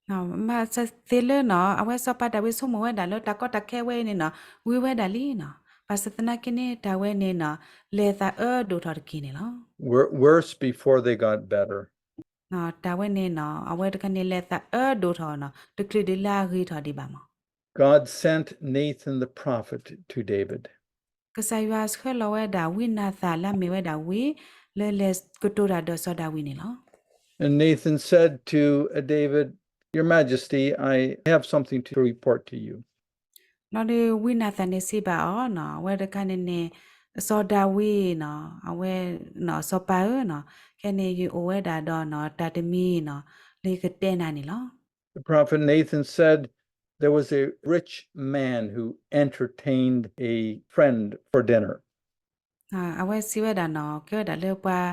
မ့ၢ်သ့လၢနီၤ အဝဲစီၤပၤဒၤဝံးဆိကမိၣ်ဝဲဒၣ်လၢတၢ်ကီတၢ်ခဲဝဲအံၤန့ၣ်နီၤ ဝံၤဝဲဒၣ်လံနီၤ, ဘၣ်ဆၣ်သနာ်က့န့ၣ် တၢ်ဝဲန့ၣ်နီၤ လဲၤသးအၢဒိၣ်ထီၣ်တက့ၢ်န့ၣ်လီၤ. Wor-, worse before they got better. တၢ်ဝဲန့ၣ်နီၤ အဝဲတခါန့ၣ်လဲၤသးအၢဒိၣ်ထီၣ်နီၤ တချုးဒံးလၢအဂ့ၤထီၣ်ဒံးဘၣ်မၢ်. God sent Nathan the prophet to David. ကစၢ်ယွၤဆှၢလီၤဝဲဒၣ်ဝံနၤသၣ်လၢအမ့ၢ်ဝဲဒၣ်ဝံ လၢလဲၤကတိၤတၢ်ဒီးစီၤဒၤဝံးန့ၣ်လီၤ. And Nathan said to David, Your Majesty, I have something to report to you. ဘျီဒီးဝံနၤသၣ်န့ၣ်စံးဘၣ်အီၤနီၤ အဝဲတခါန့ၣ်န့ၣ် စီၤဒၤဝံးနီၤ အဝဲ စီၤပၤဧၢနီၤ ခဲန့ၣ်ယအိၣ်ဝဲဒၣ်ဒီးနီၤ တၢ်တမံၤနီၤ လၢယကတဲနၤန့ၣ်လီၤ. The prophet Nathan said, There was a rich man who entertained a friend for dinner. အဝဲစံးဝဲဒၣ်နီၤ ကဲဝဲဒၣ်လၢပှၤ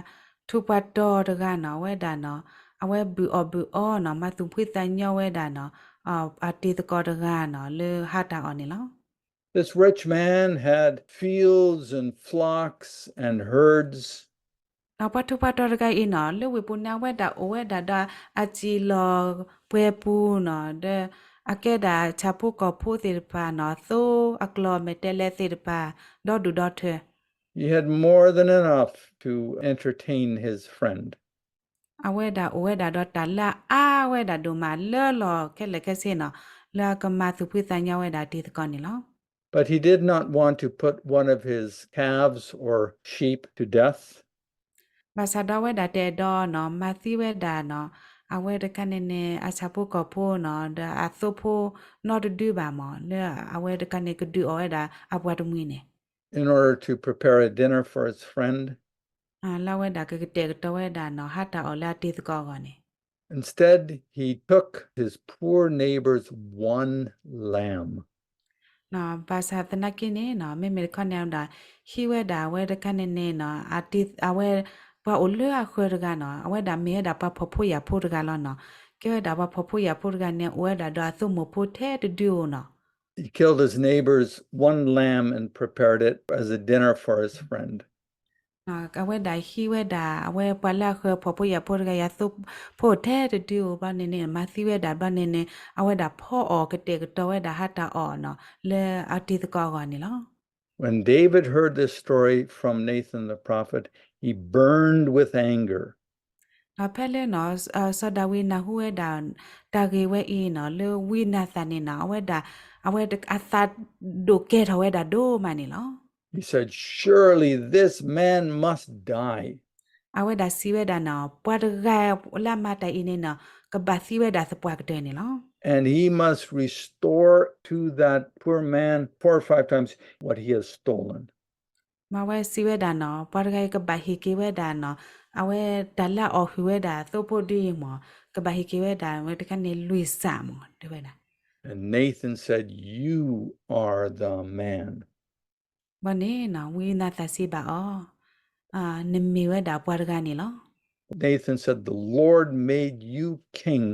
ထူးပှၤတီၤတဂၤနီၤ အဝဲဒၣ်နီၤ အဝဲဘုၣ်အီၣ်ဘုၣ်အီနီၤ မၤသူၣ်ဖှံသးညီဝဲဒၣ်နီၤ အတံၤသကိးတဂၤနီၤ လၢဟါတၢ်အီၣ်န့ၣ်လီၤ. This rich man had fields and flocks and herds. ပှၤထူးပှၤတီၤတဂၤအံၤနီၤ လၢဝ့ၢ်ပူၤန့ၣ် အဝဲဒၣ်အိၣ်ဝဲဒၣ်ဒီးအစံာ်လီၤပှဲၤပူၤနီၤ ဒီးအကဲဒၣ်ဆၣ်ဖိကီၢ်ဖိသ့ၣ်တဖၣ်နီၤ သိအကျီၢ်မဲာ်တဲးလဲးသ့ၣ်တဖၣ် ဒီဒူၣ်ဒီထၢ He had more than enough to entertain his friend. အဝဲဒၣ်အိၣ်ဝဲဒၣ်ဒီးတၢ်လၢအအါဝဲဒၣ်ဒိၣ်မးလၢလီၢ်ခဲလၢာ်ခဲဆ့နီၤ လၢအကမၤသူၣ်ဖှံသးညီဝဲဒၣ်တံၤသကိးန့ၣ်လီၤ. But he did not want to put one of his calves or sheep to death. ဘၣ်ဆၣ်ဒီးအဝဲဒၣ်တအဲၣ်ဒိးနီၤ မၤသံဝဲဒၣ်နီၤ အဝဲတခါန့ၣ်န့ၣ် အဆၣ်ဖိကီၢ်ဖိနီၤ ဒီးအသိဖိနီတဒုဘၣ်မၢ် လၢအဝဲတခါန့ၣ်ကဒုးအီၣ်ဝဲဒၣ်အပှၤတမှံၤန့ၣ် In order to prepare a dinner for his friend. လၢအဝဲဒၣ်ကကတဲာ်ကတီၤဝဲဒၣ်နီၤ ဟါတၢ်အီၣ်လၢအတံၤသကိးအဂီၢ်န့ၣ် Instead, he took his poor neighbor's one lamb. ဘၣ်ဆၣ်သနာ်က့န့ၣ်နီၤ မ့မ့ၢ်တခီန့ၣ်ဝဲဒၣ် ဟံးဝဲဒၣ်အဝဲတခါန့ၣ်န့ၣ်နီၤ အဝဲ ပှၤအိၣ်လၢအဃၢၤတဂၤနီၤ အဝဲဒၣ်မ့ၢ်ဝဲဒၣ်ပှၤဖှီၣ်ဖိယာ်ဖိတဂၤလီၤနီၤ ကဲဝဲဒၣ်ပှၤဖှီၣ်ဖိယာ်ဖိတဂၤန့ၣ် အိၣ်ဝဲဒၣ်ဒီးအသိမိၢ်ဖိထဲတဒုဧိၤနီၤ He killed his neighbor's one lamb and prepared it as a dinner for his friend. အဝဲဒၣ်ဟံးဝဲဒၣ် အဝဲပှၤလၢအဃၢၤဖှီၣ်ဖိယာ်ဖိတဂၤအံၤအသိဖိထဲတဒုဧိၤဘျီန့ၣ်န့ၣ် မၤသံဝဲဒၣ်ဘျီန့ၣ်န့ၣ် အဝဲဒၣ်ဖီအီၣ်ကတဲာ်ကတီၤဝဲဒၣ်ဟါတၢ်အီၣ်နီၤ လၢအတံၤသကိးအဂီၢ်န့ၣ်လီၤ. When David heard this story from Nathan the prophet, he burned with anger. ဖဲလၢနီၤ စီၤဒၤဝံးနၢ်ဟူဝဲဒၣ် တၢ်ဂ့ၢ်ဝဲအံၤနီၤ လၢဝံနၤသၣ်န့ၣ်နီၤ အဝဲဒၣ် အဝဲအသးဒိၣ်ကဲထီၣ်ဝဲဒၣ်ဒိၣ်မးန့ၣ်လီၤ. He said, Surely this man must die. အဝဲဒၣ်စံးဝဲဒၣ်နီၤ ပှၤတဂၤလၢအမၤတၢ်အံၤန့ၣ်နီၤ ကဘၣ်သံဝဲဒၣ်သပှၢ်ကတၢၢ်န့ၣ်လီၤ. And he must restore to that poor man four or five times what he has stolen. မ့ၢ်ဝဲစံးဝဲဒၣ်နီၤ, ပှၤတဂၤအံၤကဘၣ်ဟ့ၣ်က့ၤဝဲဒၣ်နီၤ, အဝဲတၢ်လၢအီၣ်ဟုၣ်ဝဲဒၣ်သိဖိဒ်အံၤမ့ၢ်, ကဘၣ်ဟ့ၣ်က့ၤဝဲဒၣ်ဝဲတခါန့ၣ်လွံၢ်စးမ့ၢ် တဲဝဲဒၣ်. And Nathan said, You are the man. ဘီန့ၣ်နီၤ ဝံနၤသၣ်စံးဘၣ်အီၤ, နမ့ၢ်ဝဲဒၣ်ပှၤတဂၤန့ၣ်လီၤ. Nathan said, The Lord made you king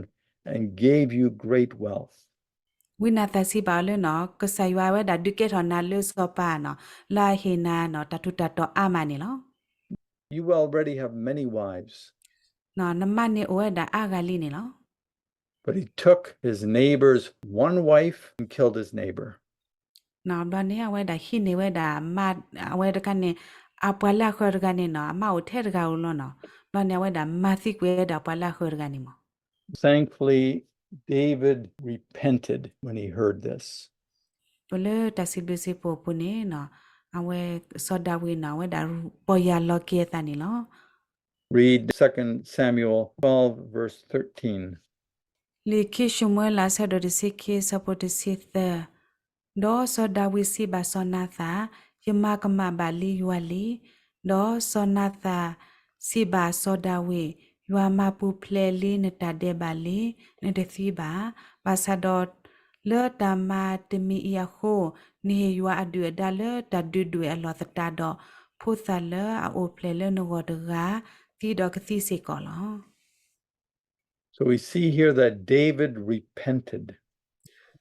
and gave you great wealth. ဝံနၤသၣ်စံးဘၣ်အီၤလၢနီၤ, ကစၢ်ယွၤဝဲဒၣ်ဒုးကဲထီၣ်နၤလၢစီၤပၤနီၤ, လၢအဟ့ၣ်နၤနီၤ တၢ်ထူးတၢ်တီၤအါမးန့ၣ်လီၤ. You already have many wives. နမါန့ၣ်အိၣ်ဝဲဒၣ်အါဂၤလံန့ၣ်လီၤ. But he took his neighbor's one wife and killed his neighbor. ဘျီန့ၣ် အဝဲဒၣ်ဟံးန့ၢ်ဝဲဒၣ် အဝဲတခါန့ၣ် အပှၤလၢအဃၢၤတဂၤန့ၣ်နီၤ, အမါအိၣ်ထဲတဂၤဧိၤလီၤနီၤ. ဘျီန့ၣ် အဝဲဒၣ်မၤသံကွံာ်ဝဲဒၣ်ပှၤလၢအဃၢၤတဂၤန့ၣ်မ့ၢ်. Thankfully, David repented when he heard this. ပလၢတၢ်စံးဘျုးစံးဖှိၣ်အပူၤန့ၣ်နီၤ, အဝဲစီၤဒၤဝံးနီၤ အဝဲဒၣ်ပီၢ်ယၢ်လီၤက့ၤအသးန့ၣ်လီၤ. Read Second Samuel twelve, verse thirteen. လံာ်ခံၡမူၤအ့လး အဆၢဒိၣ်တဆံခံ အဆၢဖိတဆံသၢ. ဒီးစီၤဒၤဝံးစံးဘၣ်စီၤနၤသၣ်, ယမၤကမၣ်ဘၣ်လံယွၤလံ. ဒီးစီၤနၤသၣ်စံးဘၣ်စီၤဒၤဝံး, ယွၤမၤပူၤဖျဲးလံနတၢ်ဒဲးဘးလံ, နတသံဘၣ်. ဘၣ်ဆၣ်ဒီး လၢတၢ်မၤတမံၤအံၤအဃိ, နဟ့ၣ်ယွၤအဒုၣ်အဒါလၢတၢ်ဒုးဒွဲၣ်အလီၢ်သတးဒီး, ဖိသၣ်လၢအအိၣ်ဖျဲၣ်လၢနဂီၢ်တဂၤ သံဒီးကသံစ့ၢ်ကီးလီၤ. So we see here that David repented.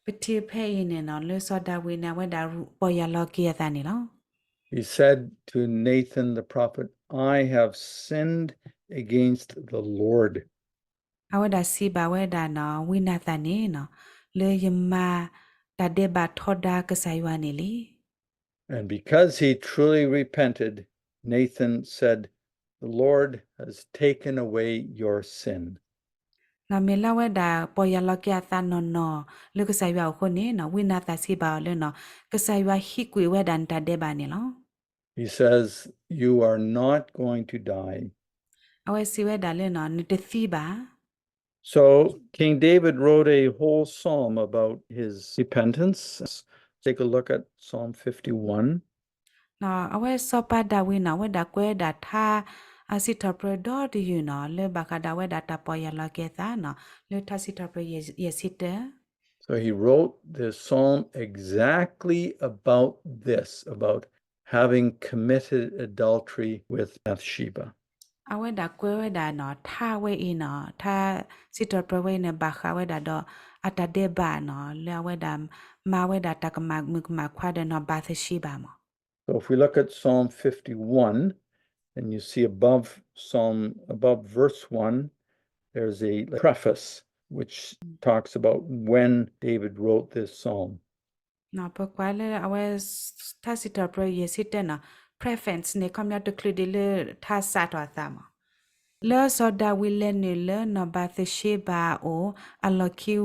ပထံၣ်ဖဲအံၤန့ၣ်နီၤ လၢစီၤဒၤဝံးန့ၣ် အဝဲဒၣ်ပီၢ်ယၢ်လီၤက့ၤအသးန့ၣ်လီၤ. He said to Nathan the prophet, I have sinned against the Lord. အဝဲဒၣ်စံးဘၣ်ဝဲဒၣ်နီၤ ဝံနၤသၣ်န့ၣ်နီၤ လၢယမၤတၢ်ဒဲးဘးထီဒါကစၢ်ယွၤန့ၣ်လံ. And because he truly repented, Nathan said, The Lord has taken away your sin. နီၤ မ့ၢ်လၢအဝဲဒၣ်ပီၢ်ယၢ်လီၤက့ၤအသးနီၢ်နီၢ် လၢကစၢ်ယွၤအအိၣ်အဃိန့ၣ်နီၤ ဝံနၤသၣ်စံးဘၣ်အီၤလၢနီၤ ကစၢ်ယွၤဟံးကွံာ်ဝဲဒၣ်နတၢ်ဒဲးဘးန့ၣ်လီၤ. He says, You are not going to die. အဝဲစံးဝဲဒၣ်လၢနီၤ နတသံဘၣ်. So King David wrote a whole psalm about his repentance. Take a look at Psalm fifty-one. နီၤ အဝဲစီၤပၤဒၤဝံးနီၤ အဝဲဒၣ်ကွဲးဒၣ်ထါ အစံးထီၣ်ပတြၢၤဒီတယုၢ်နီၤ လၢဘၣ်ဃးဒီးအဝဲဒၣ်တၢ်ပီၢ်ယၢ်လီၤက့ၤအသးနီၤ လၢထါစံးထီၣ်ပတြၢၤယဲၢ်ဆံတၢ. So he wrote this psalm exactly about this, about having committed adultery with Bathsheba. အဝဲဒၣ်ကွဲးဝဲဒၣ်နီၤ ထါဝဲအံၤနီၤ ထါစံးထီၣ်ပတြၢၤဝဲအံၤန့ၣ် ဘၣ်ဃးဝဲဒၣ်ဒီး အတၢ်ဒဲးဘးနီၤ လၢအဝဲဒၣ်မၤဝဲဒၣ်တၢ်ကမၣ်မုၣ်ကမၣ်ခွါဒီးနီၤ ဘၤသရှ့ဘၤမး. So if we look at Psalm fifty-one, and you see above Psalm, above verse one, there's a preface which talks about when David wrote this psalm. နီၤ ပကွၢ်လၢအဝဲ ထါစံးထီၣ်ပတြၢၤယဲၢ်ဆံတၢနီၤ preface န့ၣ် ခီပညီတချုးဒံးလၢထါစးထီၣ်အသးမး လၢစီၤဒၤဝံးလဲၤနုာ်လၢနီၢ်ဘၤသရှ့ဘၤအအိၣ်အလီၢ်ခံ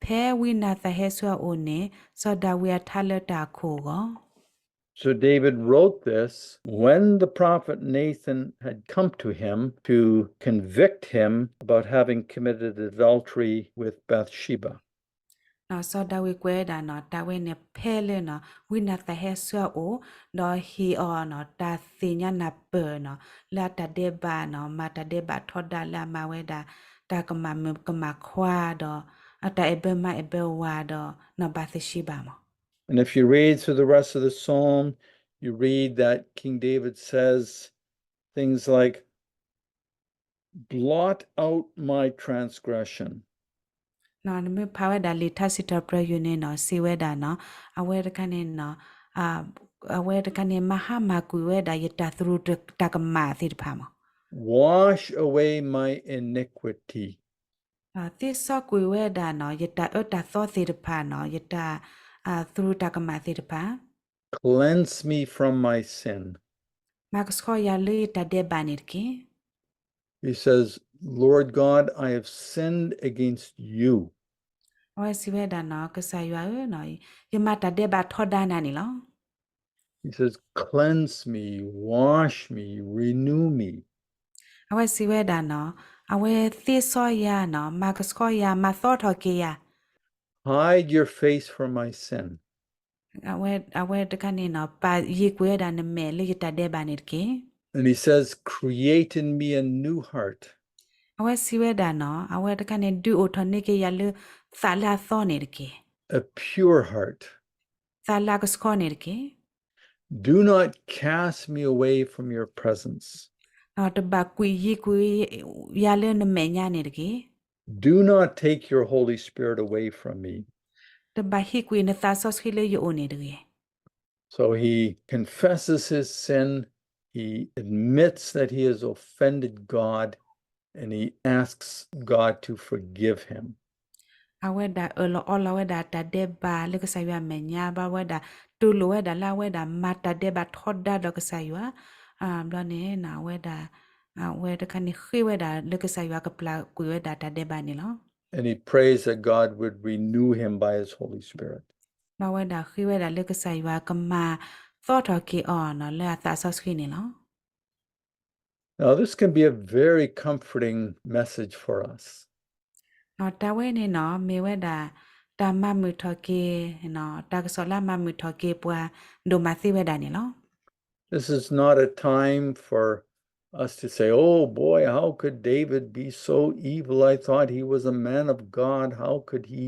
ဖဲဝံနၤသၣ်ဟဲဆူအအိၣ်န့ၣ် စီၤဒၤဝံးအထါလၢတၢ်အခိၣ်အဂီၢ်. So David wrote this when the prophet Nathan had come to him to convict him about having committed adultery with Bathsheba. နီၤ စီၤဒၤဝံးကွဲးဒၣ်နီၤ တၢ်ဝဲန့ၣ်ဖဲလၢနီၤ ဝံနၤသၣ်ဟဲဆူအအိၣ် ဒီးဟ့ၣ်အီၤနီၤ တၢ်သ့ၣ်ညါနၢ်ပၢၢ်နီၤ လၢအတၢ်ဒဲးဘးနီၤ မၤတၢ်ဒဲးဘးထီဒါလၢအမၤဝဲဒၣ် တၢ်ကမၣ်မုၣ်ကမၣ်ခွါဒီး အတၢ်အဲၣ်ဘၢမါအဲၣ်ဘၢဝၤဒီးနီၢ်ဘၤသရှ့ဘၤမး. And if you read through the rest of the psalm, you read that King David says things like, Blot out my transgression. နီၤ နမ့ၢ်ဖးဝဲဒၣ်လံာ်ထါစံးထီၣ်ပတြၢၤယုၢ်န့ၣ်နီၤ စံးဝဲဒၣ်နီၤ အဝဲတခါန့ၣ်နီၤ အဝဲတခါန့ၣ် မၤဟါမၢ်ကွံာ်ဝဲဒၣ် ယတၢ်သရူးတၢ်ကမၣ်သ့ၣ်တဖၣ်မး. Wash away my iniquity. သ့စီကွံာ်ဝဲဒၣ်နီၤ ယတၢ်အၢတၢ်သီသ့ၣ်တဖၣ်နီၤ ယတၢ်သရူးတၢ်ကမၣ်သ့ၣ်တဖၣ် Cleanse me from my sin. မၤကဆှီယၤလၢယတၢ်ဒဲးဘးန့ၣ်တက့ၢ်. He says, Lord God, I have sinned against you. အဝဲစံးဝဲဒၣ်နီၤ ကစၢ်ယွၤဧၢ, ယမၤတၢ်ဒဲးဘးထီဒါနၤန့ၣ်လီၤ. He says, Cleanse me, wash me, renew me. အဝဲစံးဝဲဒၣ်နီၤ အဝဲသ့စီယၤနီၤ မၤကဆှီယၤ မၤသီထီၣ်က့ၤယၤ. hide your face from my sin. အဝဲတခါန့ၣ်နီၤ ပာ်ယံၤကွံာ်ဝဲဒၣ်နမဲာ်လၢယတၢ်ဒဲးဘးန့ၣ်တက့ၢ်. And he says, create in me a new heart. အဝဲစံးဝဲဒၣ်နီၤ အဝဲတခါန့ၣ် ဒုးအိၣ်ထီၣ်န့ၢ်က့ၤယၤလၢသးလၢအသီန့ၣ်တက့ၢ်. A pure heart. သးလၢအကဆှီန့ၣ်တက့ၢ်. Do not cast me away from your presence. တဘၣ်ကွံာ်ယံၤကွံာ်ယၤလၢနမဲာ်ညါန့ၣ်တက့ၢ်. Do not take your Holy Spirit away from me. တဘၣ်ဟံးကွံာ်နသးစီဆှံလၢယအိၣ်န့ၣ်တဂ့ၤ. So he confesses his sin, he admits that he has offended God, and he asks God to forgive him. အဝဲဒၣ်အၢၣ်လီၤအီလီၤဝဲဒၣ်တၢ်ဒဲးဘးလၢကစၢ်ယွၤအမဲာ်ညါ ဘၣ်ဝဲဒၣ် တူၢ်လိာ်ဝဲဒၣ်လၢအဝဲဒၣ်မၤတၢ်ဒဲးဘးထီဒါဒီးကစၢ်ယွၤ, ဘျီန့ၣ် အဝဲဒၣ် အဝဲတခါန့ၣ်ဃ့ဝဲဒၣ်လၢကစၢ်ယွၤကပျၢ်ကွံာ်ဝဲဒၣ်တၢ်ဒဲးဘးန့ၣ်လီၤ. And he prays that God would renew him by his Holy Spirit. ဘၣ်ဝဲဒၣ်ဃ့ဝဲဒၣ်လၢကစၢ်ယွၤကမၤသီထီၣ်က့ၤအီၤနီၤ လၢအသးစီဆှံန့ၣ်လီၤ. Now, this can be a very comforting message for us. တၢ်ဝဲန့ၣ်နီၤ မ့ၢ်ဝဲဒၣ် တၢ်မၤမုာ်ထီၣ်က့ၤ တၢ်ကစီၣ်လၢအမၤမုာ်ထီၣ်က့ၤပှၤဒိၣ်မးသ့ဝဲဒၣ်န့ၣ်လီၤ. This is not a time for us to say, oh boy, how could David be so evil? I thought he was a man of God. How could he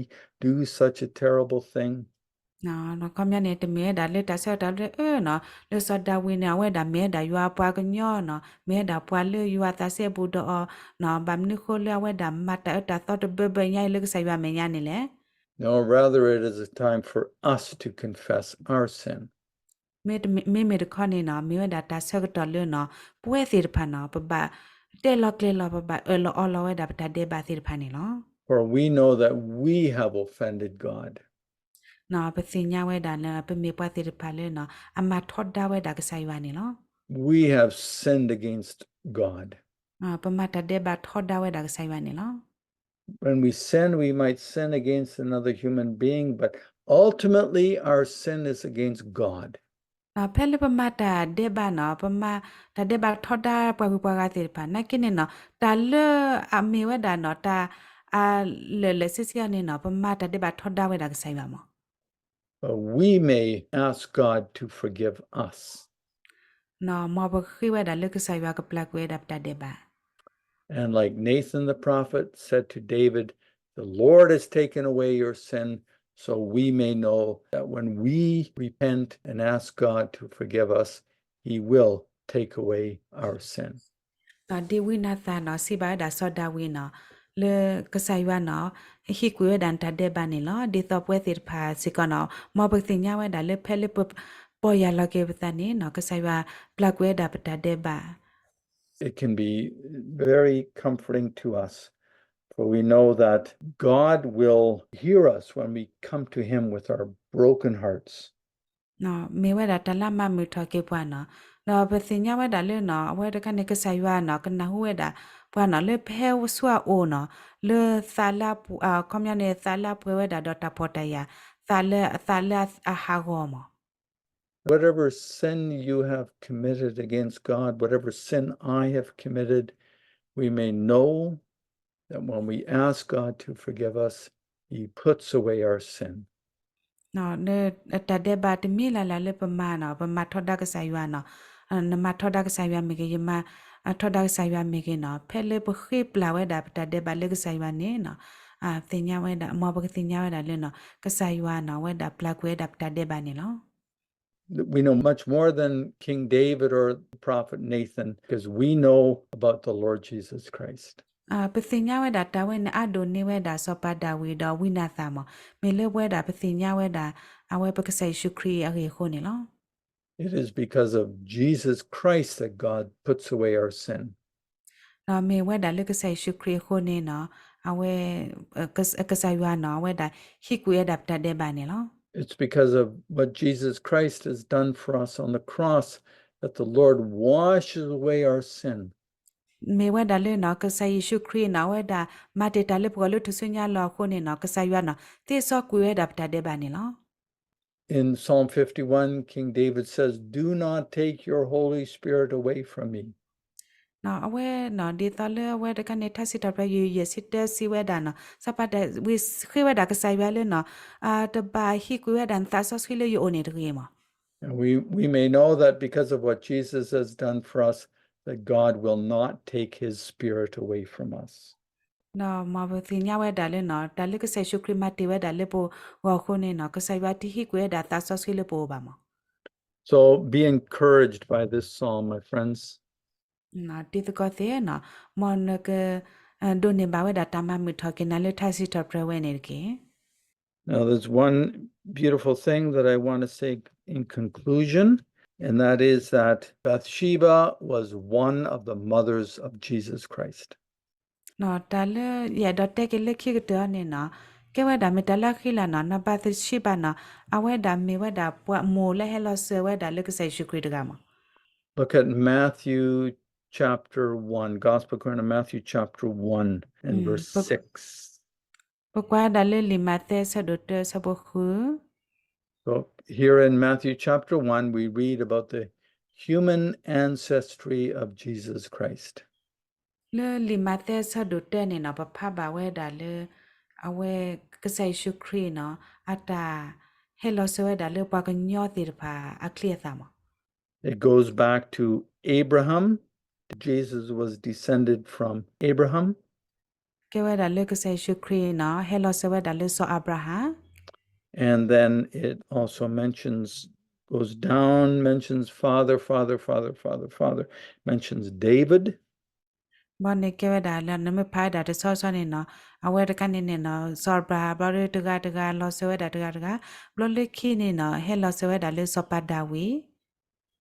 do such a terrible thing? ခီပညီန့ၣ် တမ့ၢ်ဝဲဒၣ်လၢတၢ်ဆၢကတီၢ်လၢအၢနီၤ လၢစီၤဒၤဝံးန့ၣ် အဝဲဒၣ်မ့ၢ်ဝဲဒၣ်ယွၤအပှၤကညီနီၤ မ့ၢ်ဝဲဒၣ်ပှၤလၢယွၤသးစဲဘူးဒီးအီၤနီၤ ဘၣ်မနုၤဃိလၢအဝဲဒၣ်မၤတၢ်အၢတၢ်သီတဘၢဘၢညါအံၤလၢကစၢ်ယွၤမဲာ်ညါန့ၣ်လဲၣ်. No, rather it is a time for us to confess our sin. မ့မ့ၢ်တခီန့ၣ်နီၤ မ့ၢ်ဝဲဒၣ်တၢ်ဆၢကတီၢ်လၢနီၤ ပဝဲသ့ၣ်တဖၣ်နီၤ ပဘၣ်တဲလီၤကျဲၤလီၤ ပဘၣ်အၢၣ်လီၤအီလီၤဝဲဒၣ်ပတၢ်ဒဲးဘးသ့ၣ်တဖၣ်န့ၣ်လီၤ. For we know that we have offended God. ပသ့ၣ်ညါဝဲဒၣ်လၢ ပမ့ၢ်ပှၤသ့ၣ်တဖၣ်လၢနီၤ အမၤထီဒါဝဲဒၣ်ကစၢ်ယွၤန့ၣ်လီၤ. We have sinned against God. ပမၤတၢ်ဒဲးဘးထီဒါဝဲဒၣ်ကစၢ်ယွၤန့ၣ်လီၤ. When we sin, we might sin against another human being, but ultimately our sin is against God. ဖဲလၢပမၤတၢ်ဒဲးဘးနီၤ ပမၤတၢ်ဒဲးဘးထီဒါပှၤဂုၤပှၤဂၤသ့ၣ်တဖၣ် နာ်က့န့ၣ်နီၤ တၢ်လၢအမ့ၢ်ဝဲဒၣ်နီၤ တၢ်အလၢာ်လၢာ်ဆ့ဆ့အီၤန့ၣ်နီၤ ပမၤတၢ်ဒဲးဘးထီဒါဝဲဒၣ်ကစၢ်ယွၤမး But we may ask God to forgive us. မ်ပဃ့ဝဲဒၣ်လၢကစၢ်ယွၤကပျၢ်ကွံာ်ဝဲဒၣ်ပတၢ်ဒဲးဘး And like Nathan the prophet said to David, the Lord has taken away your sin, so we may know that when we repent and ask God to forgive us, he will take away our sin. ဒ်ဝံနၤသၣ်နီၤ စံးဘၣ်ဝဲဒၣ်စီၤဒၤဝံးနီၤ လၢကစၢ်ယွၤနီၤ ဟံးကွံာ်ဝဲဒၣ်နတၢ်ဒဲးဘးန့ၣ်လီၤ. ဒ်သိးပဝဲသ့ၣ်တဖၣ်စ့ၢ်ကီးနီၤ မ်ပကသ့ၣ်ညါဝဲဒၣ်လၢဖဲလၢပပီၢ်ယၢ်လီၤက့ၤပသးန့ၣ်နီၤ ကစၢ်ယွၤပျၢ်ကွံာ်ဝဲဒၣ်ပတၢ်ဒဲးဘး It can be very comforting to us, for we know that God will hear us when we come to him with our broken hearts. မ့ၢ်ဝဲဒၣ်တၢ်လၢအမၤမုာ်ထီၣ်က့ၤပှၤနီၤ ဒီးပသ့ၣ်ညါဝဲဒၣ်လၢနီၤ အဝဲတခါန့ၣ် ကစၢ်ယွၤနီၤ ကနၢ်ဟူဝဲဒၣ်ပှၤနီၤ လၢဖဲဆူအအိၣ်နီၤ လၢသးလၢ အခီပညီန့ၣ် သးလၢအပှဲၤဝဲဒၣ်ဒီးတၢ်ဖှီၣ်တၢ်ယာ် သးလၢ သးလၢအဟးဂီၤမး Whatever sin you have committed against God, whatever sin I have committed, we may know that when we ask God to forgive us, he puts away our sin. တၢ်ဒဲးဘးတမံၤလၢ်လၢ်လၢပမၤနီၤ ပမၤထီဒါကစၢ်ယွၤနီၤ နမၤထီဒါကစၢ်ယွၤမ့ၢ်ဂ့ၤ ယမၤထီဒါကစၢ်ယွၤမ့ၢ်ဂ့ၤနီၤ ဖဲလၢပဃ့ပျၢ်ဝဲဒၣ်ပတၢ်ဒဲးဘးလၢကစၢ်ယွၤန့ၣ်နီၤ သ့ၣ်ညါဝဲဒၣ် မ်ပကသ့ၣ်ညါဝဲဒၣ်လၢနီၤ ကစၢ်ယွၤနီၤ အဝဲဒၣ်ပျၢ်ကွံာ်ဝဲဒၣ်ပတၢ်ဒဲးဘးန့ၣ်လီၤ. We know much more than King David or the prophet Nathan because we know about the Lord Jesus Christ. ပသ့ၣ်ညါဝဲဒၣ်တၢ်ဝဲန့ၣ်အါဒိၣ်န့ၢ်ဝဲဒၣ်စီၤပၤဒၤဝံးဒီးဝံနၤသၣ်မး မ့ၢ်လၢပဝဲဒၣ်ပသ့ၣ်ညါဝဲဒၣ် အဝဲပကစၢ်ယ့ၣ်ၡူးခရံာ်အဂ့ၢ်အဃိန့ၣ်လီၤ. It is because of Jesus Christ that God puts away our sin. ဒီးမ့ၢ်ဝဲဒၣ်လၢကစၢ်ယ့ၣ်ၡူးခရံာ်အဃိန့ၣ်နီၤ အဝဲ ကစၢ်ယွၤနီၤ အဝဲဒၣ်ဟံးကွံာ်ဝဲဒၣ်ပတၢ်ဒဲးဘးန့ၣ်လီၤ. It's because of what Jesus Christ has done for us on the cross that the Lord washes away our sin. မ့ၢ်ဝဲဒၣ်လၢနီၤ ကစၢ်ယ့ၣ်ၡူးခရံာ်နီၤ အဝဲဒၣ်မၤတ့ၢ်တၢ်လၢပဂီၢ်လၢထူၣ်စုညါလီၤအဃိန့ၣ်နီၤ ကစၢ်ယွၤနီၤ သ့စီကွံာ်ဝဲဒၣ်ပတၢ်ဒဲးဘးန့ၣ်လီၤ. In Psalm fifty-one, King David says, do not take your Holy Spirit away from me. အဝဲဒ်သိးလၢအဝဲတခါန့ၣ် ထါစံးထီၣ်ပတြၢၤယဲၢ်ဆံတၢစံးဝဲဒၣ်နီၤ, စီၤပၤဒၤဝံးဃ့ဝဲဒၣ်ကစၢ်ယွၤလၢနီၤ, တဘၣ်ဟံးကွံာ်ဝဲဒၣ်နသးစီဆှံလၢယအိၣ်န့ၣ်တဂ့ၤမး. And we, we may know that because of what Jesus has done for us, that God will not take his spirit away from us. ဒီးမ်ပသ့ၣ်ညါဝဲဒၣ်လၢနီၤ, တၢ်လၢကစၢ်ယ့ၣ်ၡူးခရံာ်မၤတ့ၢ်ဝဲဒၣ်လၢပဂီၢ်အဃိန့ၣ်နီၤ, ကစၢ်ယွၤတဟံးကွံာ်ဝဲဒၣ်သးစီဆှံလၢပအိၣ်ဘၣ်မး. So be encouraged by this psalm, my friends. တံၤသကိးသ့ၣ်နီၤ, မ်နကဒိးန့ၢ်ဘၣ်ဝဲဒၣ်တၢ်မၤမုာ်ထီၣ်က့ၤနၤလၢထါစံးထီၣ်ပတြၢၤဝဲန့ၣ်တက့ၢ်. Now, there's one beautiful thing that I want to say in conclusion, and that is that Bathsheba was one of the mothers of Jesus Christ. တၢ်လၢယအဲၣ်ဒိးတဲက့ၤလၢခံကတၢၢ်အံၤန့ၣ်နီၤ, ကဲဝဲဒၣ်မ့ၢ်တၢ်လၢအဃံလၤနီၤ, နီၢ်ဘၤသရှံဘၤနီၤ, အဝဲဒၣ်မ့ၢ်ဝဲဒၣ်ပှၤမိၢ်လၢဟဲလီၤစၢၤဝဲဒၣ်လၢကစၢ်ယ့ၣ်ၡူးခရံာ်တဂၤမး. Look at Matthew chapter one, Gospel according to Matthew chapter one and verse six. ပကွၢ်ဒၣ်လၢလံာ်မးသဲအဆၢဒိၣ်တၢအဆၢဖိဃု. So here in Matthew chapter one, we read about the human ancestry of Jesus Christ. လၢလံာ်မးသဲအဆၢဒိၣ်တၢန့ၣ်နီၤ, ပဖးဘၣ်ဝဲဒၣ်လၢ အဝဲကစၢ်ယ့ၣ်ၡူးခရံာ်နီၤ, အတၢ်ဟဲလီၤစၢၤဝဲဒၣ်လၢပှၤကညီသ့ၣ်တဖၣ်အချံအသၣ်မး. It goes back to Abraham. Jesus was descended from Abraham. ကဲဝဲဒၣ်လၢကစၢ်ယ့ၣ်ၡူးခရံာ်နီၤ, ဟဲလီၤစၢၤဝဲဒၣ်လၢစီၤအၤဘြၤဟၣ်. And then it also mentions, goes down, mentions father, father, father, father, father, mentions David. ဘီန့ၣ်ကဲဝဲဒၣ်လၢနမ့ၢ်ဖးဝဲဒၣ်တဆီဆီန့ၣ်နီၤ, အဝဲတခါန့ၣ်န့ၣ်နီၤ, စီၤအၤဘြၤဟၣ် ဘျီဒီးတဂၤတဂၤလီၤစၢၤဝဲဒၣ်တဂၤတဂၤ, ဘျီလၢခံန့ၣ်နီၤ, ဟဲလီၤစၢၤဝဲဒၣ်လၢစီၤပၤဒၤဝံး.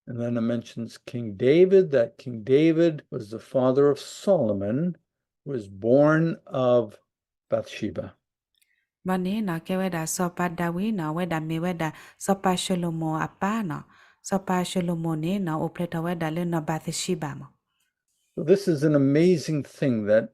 And then it mentions King David, that King David was the father of Solomon, who was born of Bathsheba. ဘီန့ၣ်နီၤ, ကဲဝဲဒၣ်စီၤပၤဒၤဝံးနီၤ, အဝဲဒၣ်မ့ၢ်ဝဲဒၣ်စီၤပၤၡလိၤမိၤအပၢ်နီၤ. စီၤပၤၡလိၤမိၤန့ၣ်နီၤ, အိၣ်ဖျဲၣ်ထီၣ်ဝဲဒၣ်လၢနီၢ်ဘၤသရှံဘၤမး. So this is an amazing thing that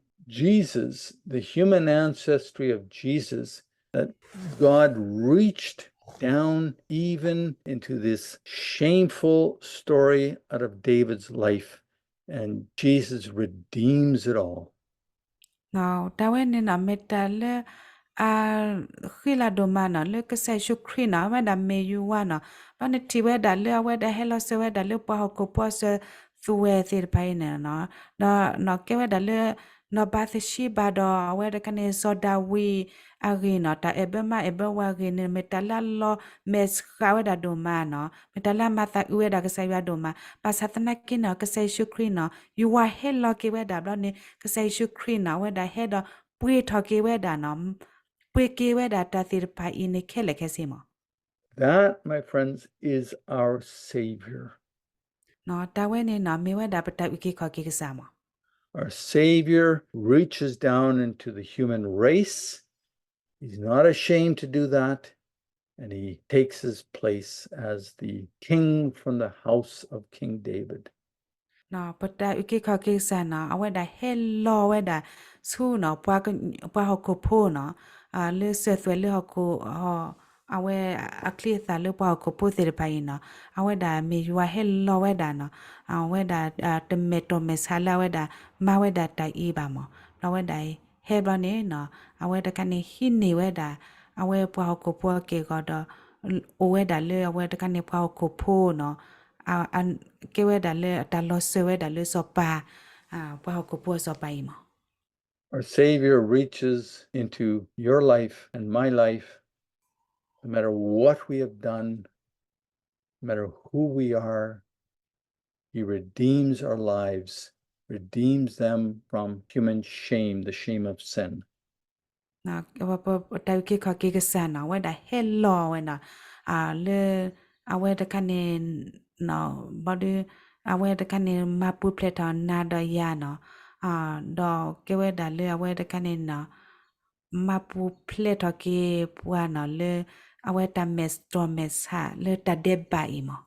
Jesus, the human ancestry of Jesus, that God reached down even into this shameful story out of David's life, and Jesus redeems it all. တၢ်ဝဲန့ၣ်နီၤ, မ့ၢ်တၢ်လၢ အဃံလၤဒိၣ်မးနီၤ, လၢကစၢ်ယ့ၣ်ၡူးခရံာ်နီၤ, အဝဲဒၣ်မ့ၢ်ယွၤနီၤ, ဘျီန့ၣ်ထံၣ်ဝဲဒၣ်လၢအဝဲဒၣ်ဟဲလီၤစၢၤဝဲဒၣ်လၢပှၤဟီၣ်ခိၣ်ဖိအစၢၤသွဲၣ်သ့ၣ်တဖၣ်အံၤန့ၣ်နီၤ, ဒီးနီၤကဲဝဲဒၣ်လၢ နီၢ်ဘၤသရှံဘၤဒီးအဝဲတခါန့ၣ် စီၤဒၤဝံးအဂ့ၢ်နီၤ, တၢ်အဲၣ်ဘၢမါအဲၣ်ဘၢဝၤအဂ့ၢ်န့ၣ် မ့ၢ်တၢ်လၢအလီၤမဲာ်ဆှးဝဲဒၣ်ဒိၣ်မးနီၤ, မ့ၢ်တၢ်လၢအမၤသးအုးဝဲဒၣ်ကစၢ်ယွၤဒိၣ်မး, ဘၣ်ဆၣ်သနာ်က့နီၤ ကစၢ်ယ့ၣ်ၡူးခရံာ်နီၤ, ယွၤဟဲလီၤက့ၤဝဲဒၣ်ဘျီန့ၣ် ကစၢ်ယ့ၣ်ၡူးခရံာ်နီၤ အဝဲဒၣ်ဟဲဒီးပှ့ၤထီၣ်က့ၤဝဲဒၣ်နီၤ, ပှ့ၤက့ၤဝဲဒၣ်တၢ်သ့ၣ်တဖၣ်အံၤန့ၣ်ခဲလၢာ်ခဲဆ့မး. That, my friends, is our Savior. တၢ်ဝဲန့ၣ်နီၤ မ့ၢ်ဝဲဒၣ်ပတၢ်အုၣ်က့ၤခီၣ်က့ၤကစၢ်မး. Our Savior reaches down into the human race. He's not ashamed to do that. And he takes his place as the king from the house of King David. ပတၢ်အုၣ်က့ၤခီၣ်က့ၤကစၢ်နီၤ အဝဲဒၣ်ဟဲလီၤဝဲဒၣ်ဆူနီၤ ပှၤဟီၣ်ခိၣ်ဖိနီၤ, လၢစၢၤသွဲၣ်လၢဟီၣ်ခိၣ်, အဝဲအချံအသၣ်လၢပှၤဟီၣ်ခိၣ်ဖိသ့ၣ်တဖၣ်အံၤနီၤ, အဝဲဒၣ်မ့ၢ်ယွၤဟဲလီၤဝဲဒၣ်နီၤ, အဝဲဒၣ်တမဲာ်တီၢ်မဲာ်ဆှးလၢအဝဲဒၣ်မၤဝဲဒၣ်တၢ်အံၤဘၣ်မး, ဒီးအဝဲဒၣ်ဟဲဘျီန့ၣ်နီၤ, အဝဲတခါန့ၣ်ဟံးန့ၢ်ဝဲဒၣ် အဝဲပှၤဟီၣ်ခိၣ်ဖိအက့ၢ်အဂီၤဒီး အိၣ်ဝဲဒၣ်လၢအဝဲတခါန့ၣ်ပှၤဟီၣ်ခိၣ်ဖိနီၤ, ကဲဝဲဒၣ်လၢတၢ်လီၤစၢၤဝဲဒၣ်လၢစီၤပၤ, ပှၤဟီၣ်ခိၣ်ဖိအစီၤပၤအံၤမး. Our Savior reaches into your life and my life, no matter what we have done, no matter who we are, He redeems our lives, redeems them from human shame, the shame of sin. တၢ်အုၣ်က့ၤခီၣ်က့ၤကစၢ်နီၤ အဝဲဒၣ်ဟဲလီၤဝဲနီၤ, လၢအဝဲတခါန့ၣ်, ဘၣ်ဒီး အဝဲတခါန့ၣ် မၤပူၤဖျဲးထီၣ်နၤဒီးယၤနီၤ, ဒီးကဲဝဲဒၣ်လၢအဝဲတခါန့ၣ်နီၤ မၤပူၤဖျဲးထီၣ်က့ၤပှၤနီၤ လၢအဝဲတၢ်မဲာ်တီၢ်မဲာ်ဆှးလၢတၢ်ဒဲးဘးအံၤမး.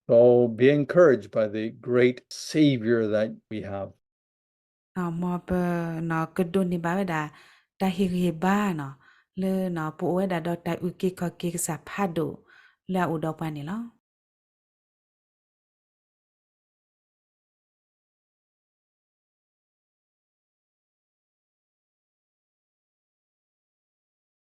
So be encouraged by the great Savior that we have. မ်ပကဒိးန့ၢ်ဘၣ်ဝဲဒၣ် တၢ်ဟ့ၣ်ဂံၢ်ဟ့ၣ်ဘါနီၤ လၢပအိၣ်ဝဲဒၣ်ဒီးတၢ်အုၣ်က့ၤခီၣ်က့ၤကစၢ်ဖးဒိၣ်လၢအအိၣ်ဒီးပှၤန့ၣ်လီၤ.